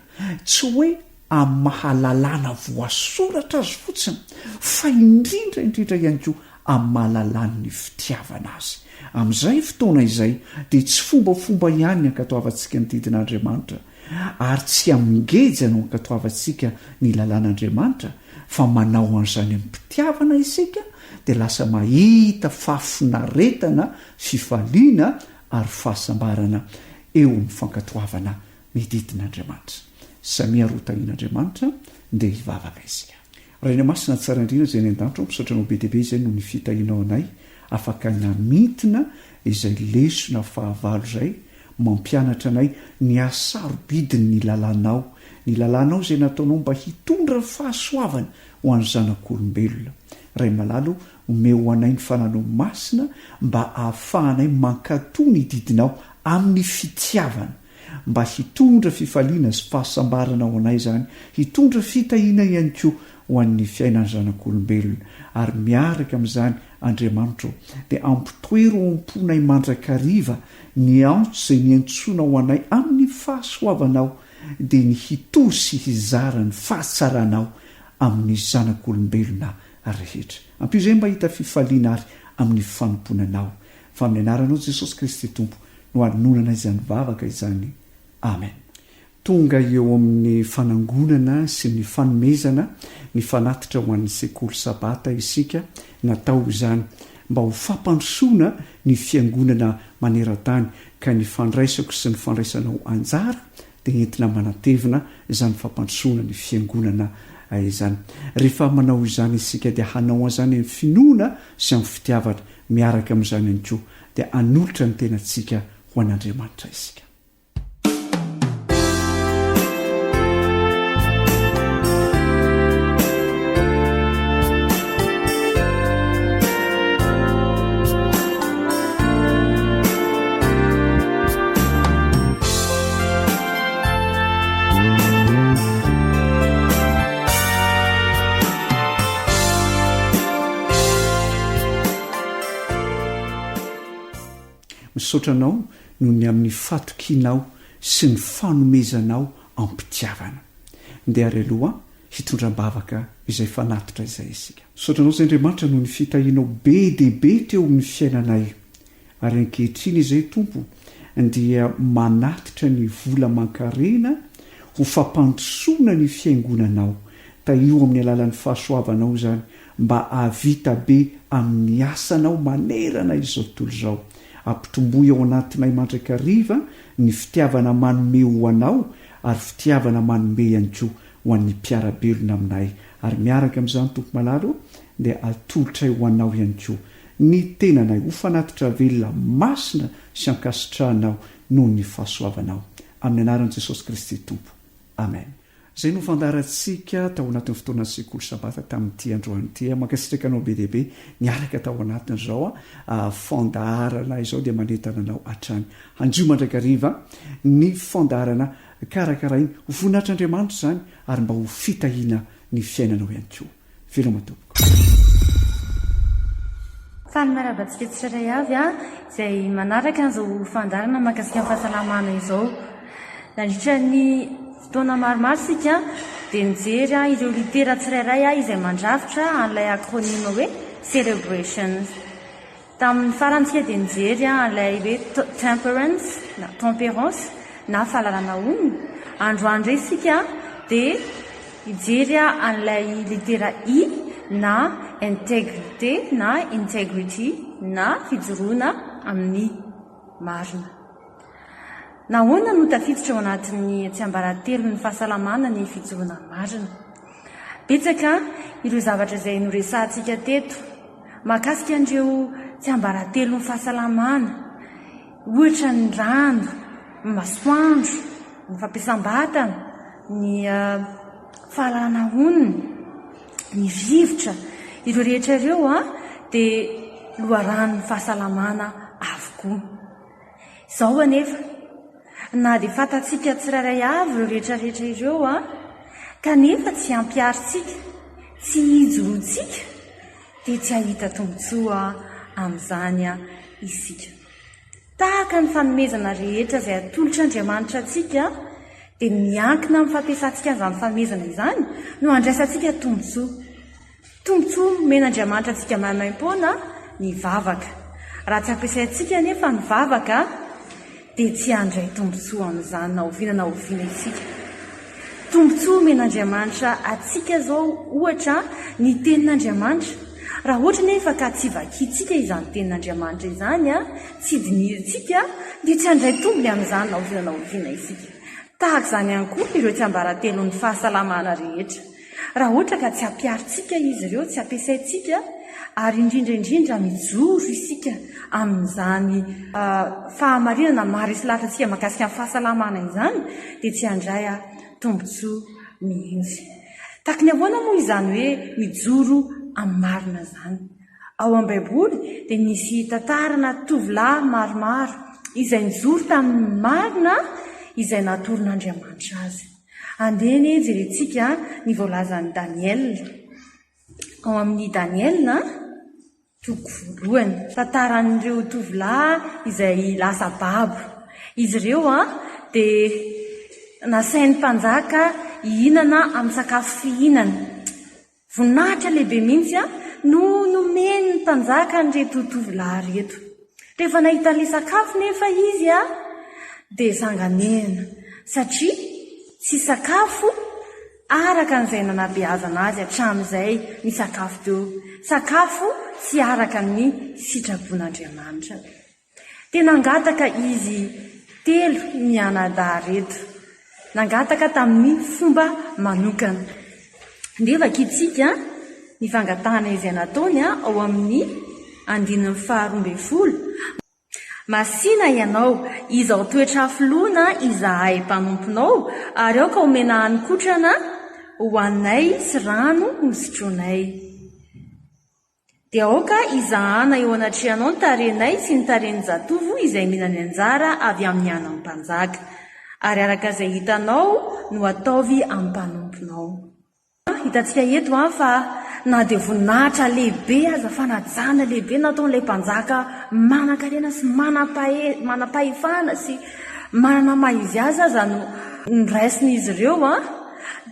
tsy hoe amin'ny maha lalàna voasoratra azy fotsiny, fa indrindra indrindra ihany koa amin'ny maha lalàn'ny fitiavana azy. Amin'izay fotoana izay dia tsy fombafomba ihany ny ankatoavantsika ny didin'Andriamanitra, ary tsy amin'ny-geja no ankatoavantsika ny lalàn'Andriamanitra, fa manao an'izany amim-pitiavana isika, dia lasa mahita fahafinaretana, fifaliana ary fahasambarana eo amin'ny fankatoavana ny didin'Andriamanitra. Samia ary ho tahian'Andriamanitra, ndeha hivavaka isika. Rainay Masina tsara indrindra izay any an-danitra ô, misaotra anao be dia be izay noho ny fitahianao anay afaka namintina izay lesona fahavalo izay mampianatra anay ny hasarobidin'ny lalànao, ny lalànao izay nataonao mba hitondra fahasoavana ho an'ny zanak'olombelona. Ray malala ô, omeo anay ny fananao masina mba ahafahanay mankatò ny didinao amin'ny fitiavana. Mba hitondra fifaliana sy fahasambarana ho anay izany, hitondra fitahiana ihany koa ho an'ny fiainan'ny zanak'olombelona. Ary miaraka amin'izany, Andriamanitra ô, dia ampitoero ao am-ponay mandrakariva ny antso izay niantsoanao ho anay amin'ny fahasoavanao, dia ny hitory sy hizara ny fahatsaranao amin'ny zanak'olombelona rehetra. Ampio izay mba hahita fifaliana ary amin'ny fanompoana Anao. Fa amin'ny anaranao Jesosy Kristy Tompo no anonana izany vavaka izany. Amen. Tonga eo amin'ny fanangonana sy ny fanomezana ny fanatitra ho an'ny sekoly Sabata isika, natao izany mba ho fampandrosoana ny fiangonana maneran-tany ka ny fandraisako sy ny fandraisanao anjara dia entina manatevina izany fampandrosoana ny fiangonana izany. Rehefa manao izany isika dia hanao an'izany amin'ny finoana sy amin'ny fitiavana, miaraka amin'izany ihany koa dia hanolotra ny tenantsika ho an'Andriamanitra isika. Misaotra anao noho ny amin'ny fatokianao sy ny fanomezanao am-pitiavana. Ndeha ary aloha hitondra am-bavaka izay fanatitra izay isika. Misaotra anao izay Andriamanitra noho ny fitahianao be dia be teo amin'ny fiainanay. Ary ankehitriny izay Tompo dia manatitra ny vola aman-karena ho fampandrosoana ny fiangonanao. Tahio amin'ny alalan'ny fahasoavanao izany mba hahavita be amin'ny asanao manerana izao tontolo izao. Ampitomboy ao anatinay mandrakariva ny fitiavana manome ho anao ary fitiavana manome ihany koa ho an'ny mpiara-belona aminay. Ary miaraka amin'izany Tompo malala ô dia atolotray ho anao ihany koa ny tenanay ho fanatitra velona masina sy ankasitrahanao noho ny fahasoavanao. Amin'ny anaran'i Jesosy Kristy Tompo. Amen. Izay no fandaharantsika tao anatin'ny fotoanan'ny sekoly sabata tamin'ity androany ity. Mankasitraka anao be dia be niaraka tao anatin'izao fandaharana izao dia manentana anao hatrany hanjo mandrakariva ny fandaharana karakaraina ho voninahitr'Andriamanitra izany ary mba ho fitahiana ny fiainanao ihany koa. Veloma tompoko. Faly miarahaba antsika tsirairay avy izay manaraka an'izao fandaharana mahakasika ny fahasalamana izao. Nandritra ny fotoana maromaro isika dia nijery ireo litera tsirairay izay mandrafitra an'ilay acronyme hoe celebrations. Tamin'ny farany isika dia nijery an'ilay hoe temperance na tempérance na fahalalana onona. Androany indray isika dia hijery an'ilay litera I na intégrité na integrity na fijoroana amin'ny marina. Nahoana no tafiditra ao anatin'ny tsiambaratelon'ny fahasalamana ny fijoroana marina? Betsaka ireo zavatra izay noresahantsika teto mahakasika an'ireo tsiambaratelon'ny fahasalamana, ohatra ny rano, ny masoandro, ny fampiasam-batana, ny fahalalana onony, ny rivotra. Ireo rehetra ireo dia loharanon'ny fahasalamana avokoa. Izao anefa, na dia fantatsika tsirairay avy ireo rehetra rehetra ireo, kanefa tsy ampiharintsika, tsy ijoroantsika, dia tsy hahita tombontsoa amin'izany isika. Tahaka ny fanomezana rehetra izay atolotr'Andriamanitra antsika, dia miankina amin'ny fampiasantsika an'izany fanomezana izany no handraisantsika tombontsoa. Tombontsoa omen'Andriamanitra antsika maimaimpoana ny vavaka. Raha tsy ampiasaintsika anefa ny vavaka, dia tsy handray tombontsoa amin'izany na oviana na oviana isika. Tombontsoa omen'Andriamanitra antsika izao, ohatra, ny Tenin'Andriamanitra. Raha ohatra anefa ka tsy vakintsika izany Tenin'Andriamanitra izany, tsy dinihintsika, dia tsy handray tombony amin'izany na oviana na oviana isika. Tahaka izany ihany koa ireo tsiambaratelon'ny fahasalamana rehetra. Raha ohatra ka tsy ampiharintsika izy ireo, tsy ampiasaintsika, ary indrindra indrindra mijoro isika amin'izany fahamarinana maharesy lahatra antsika mahakasika ny fahasalamana izany, dia tsy handray tombontsoa mihitsy. Tahaka ny ahoana moa izany hoe mijoro amin'ny marina izany? Ao amin'ny Baiboly dia misy tantarana tovolahy maromaro izay nijoro tamin'ny marina izay natoron'Andriamanitra azy. Andeha anie jerentsika ny voalazan'i Daniela. Ao amin'ny Daniela, toko voalohany. Tantaran'ireo tovolahy izay lasa babo. Izy ireo dia nasain'ny mpanjaka hihinana amin'ny sakafo fihinana. Voninahitra lehibe mihitsy no nomen'ny mpanjaka an'ireto tovolahy ireto. Rehefa nahita an'ilay sakafo nefa izy dia sanganehana satria tsy sakafo araka an'izay nanabeazana azy hatramin'izay ny sakafo teo. Sakafo tsy araka ny sitrapon'Andriamanitra. Dia nangataka izy telo mianadahy ireto. Nangataka tamin'ny fomba manokana. Ndeha vakintsika ny fangatahana izay nataony ao amin'ny andininy faharoa ambinifolo. Masìna ianao, izao toetra hafoloana izahay mpanomponao, ary aoka homena hanin-kotrana hohaninay sy rano hosotroinay. Dia aoka hizahana eo anatrehanao ny tarehinay sy ny tarehin'ny zatovo izay mihinana anjara avy amin'ny anan'ny mpanjaka. Ary araka izay hitanao no ataovy amin'ny mpanomponao. Hitantsika eto fa na dia voninahitra lehibe aza, fanajana lehibe nataon'ilay mpanjaka manankarena sy manam-pahefana sy manana maha izy azy aza no noraisin'izy ireo,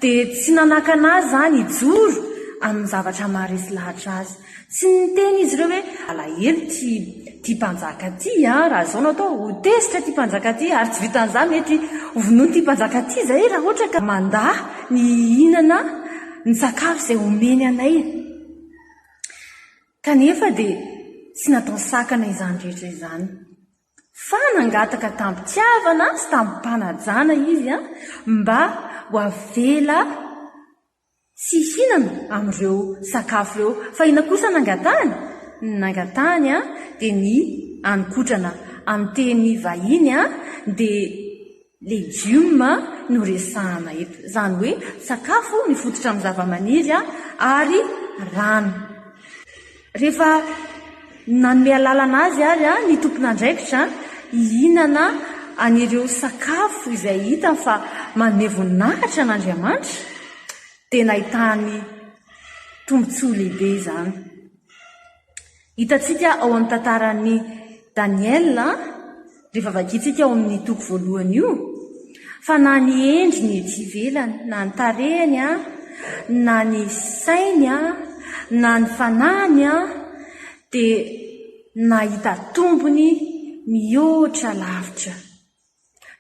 Dia tsy nanakana azy izany hijoro amin'ny zavatra maharesy lahatra azy. Tsy niteny izy ireo hoe, Alahelo ity ity mpanjaka ity an, raha izao no atao, ho tezitra ity mpanjaka ity, ary tsy vitan'izany, mety hovonoiny ity mpanjaka ity izahay raha ohatra ka mandà ny hihinana ny sakafo izay omeny anay. Kanefa dia tsy natao sakana izany rehetra izany. Fa nangataka tamim-pitiavana sy tamim-panajana izy mba ho avela tsy hihinana amin'ireo sakafo ireo. Fa inona kosa no nangatahany? Ny nangatahany dia ny hanin-kotrana. Amin'ny teny vahiny dia legioma no resahana eto. Izany hoe sakafo mifototra amin'ny zavamaniry ary rano. Rehefa nanome alalana azy ary ny tompon'andraikitra hihinana an'ireo sakafo izay hitany fa manome voninahitra an'Andriamanitra, dia nahitany tombontsoa lehibe izany. Hitantsika ao amin'ny tantaran'i Daniela, rehefa vakintsika ao amin'ny toko voalohany io, fa na ny endriny ety ivelany, na ny tarehiny, na ny sainy, na ny fanahiny, dia nahita tombony mihoatra lavitra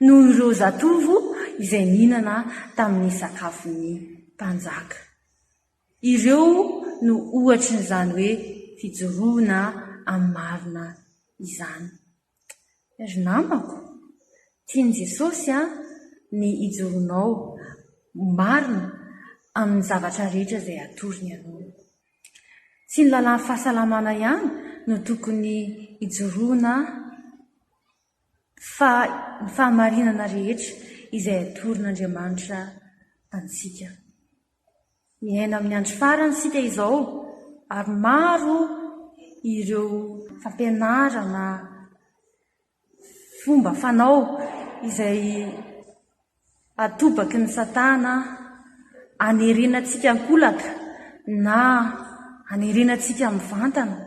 noho ireo zatovo izay nihinana tamin'ny sakafon'ny mpanjaka. Ireo no ohatrin'izany hoe fijoroana amin'ny marina izany. Ry namako, tian'i Jesosy ny hijoroanao marina amin'ny zavatra rehetra izay atorony anao. Tsy ny lalàn'ny fahasalamana ihany no tokony hijoroana fa ny fahamarinana rehetra izay atoron'Andriamanitra antsika. Miaina amin'ny andro farany isika izao ary maro ireo fampianarana, fomba fanao izay atobaky ny Satana hanerena antsika an-kolaka na hanerena antsika mivantana.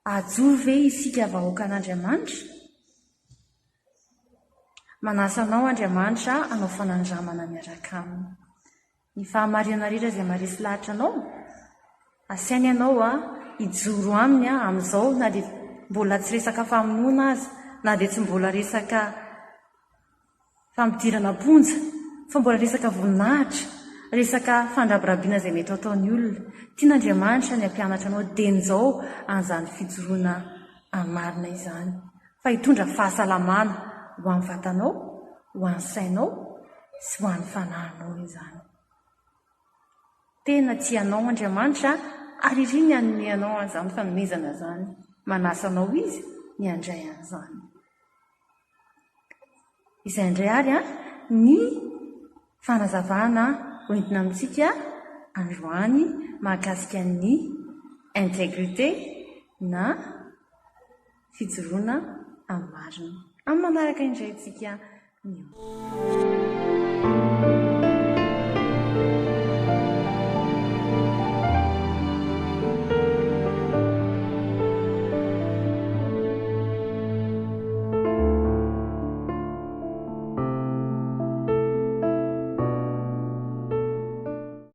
Hajoro ve isika vahoakan'Andriamanitra? Manasa anao Andriamanitra hanao fanandramana miaraka aminy. Ny fahamarinana rehetra izay maharesy lahatra anao, asainy ianao hijoro aminy amin'izao na dia mbola tsy resaka famonoana aza, na dia tsy mbola resaka fampidirana am-ponja, fa mbola resaka voninahitra, resaka fandrabirabiana izay mety ho ataon'ny olona. Tian'Andriamanitra ny hampianatra anao dieny izao an'izany fijoroana amin'ny marina izany, fa hitondra fahasalamana ho an'ny vatanao, ho an'ny sainao sy ho an'ny fanahinao izany. Tena tia anao Andriamanitra ary iriny ny hanome anao an'izany fanomezana izany. Manasa anao Izy ny handray an'izany. Izay indray ary ny fanazavana hoentina amintsika androany mahakasika ny intégrité na fijoroana amin'ny marina. Amin'ny manaraka indray tsika mihaona.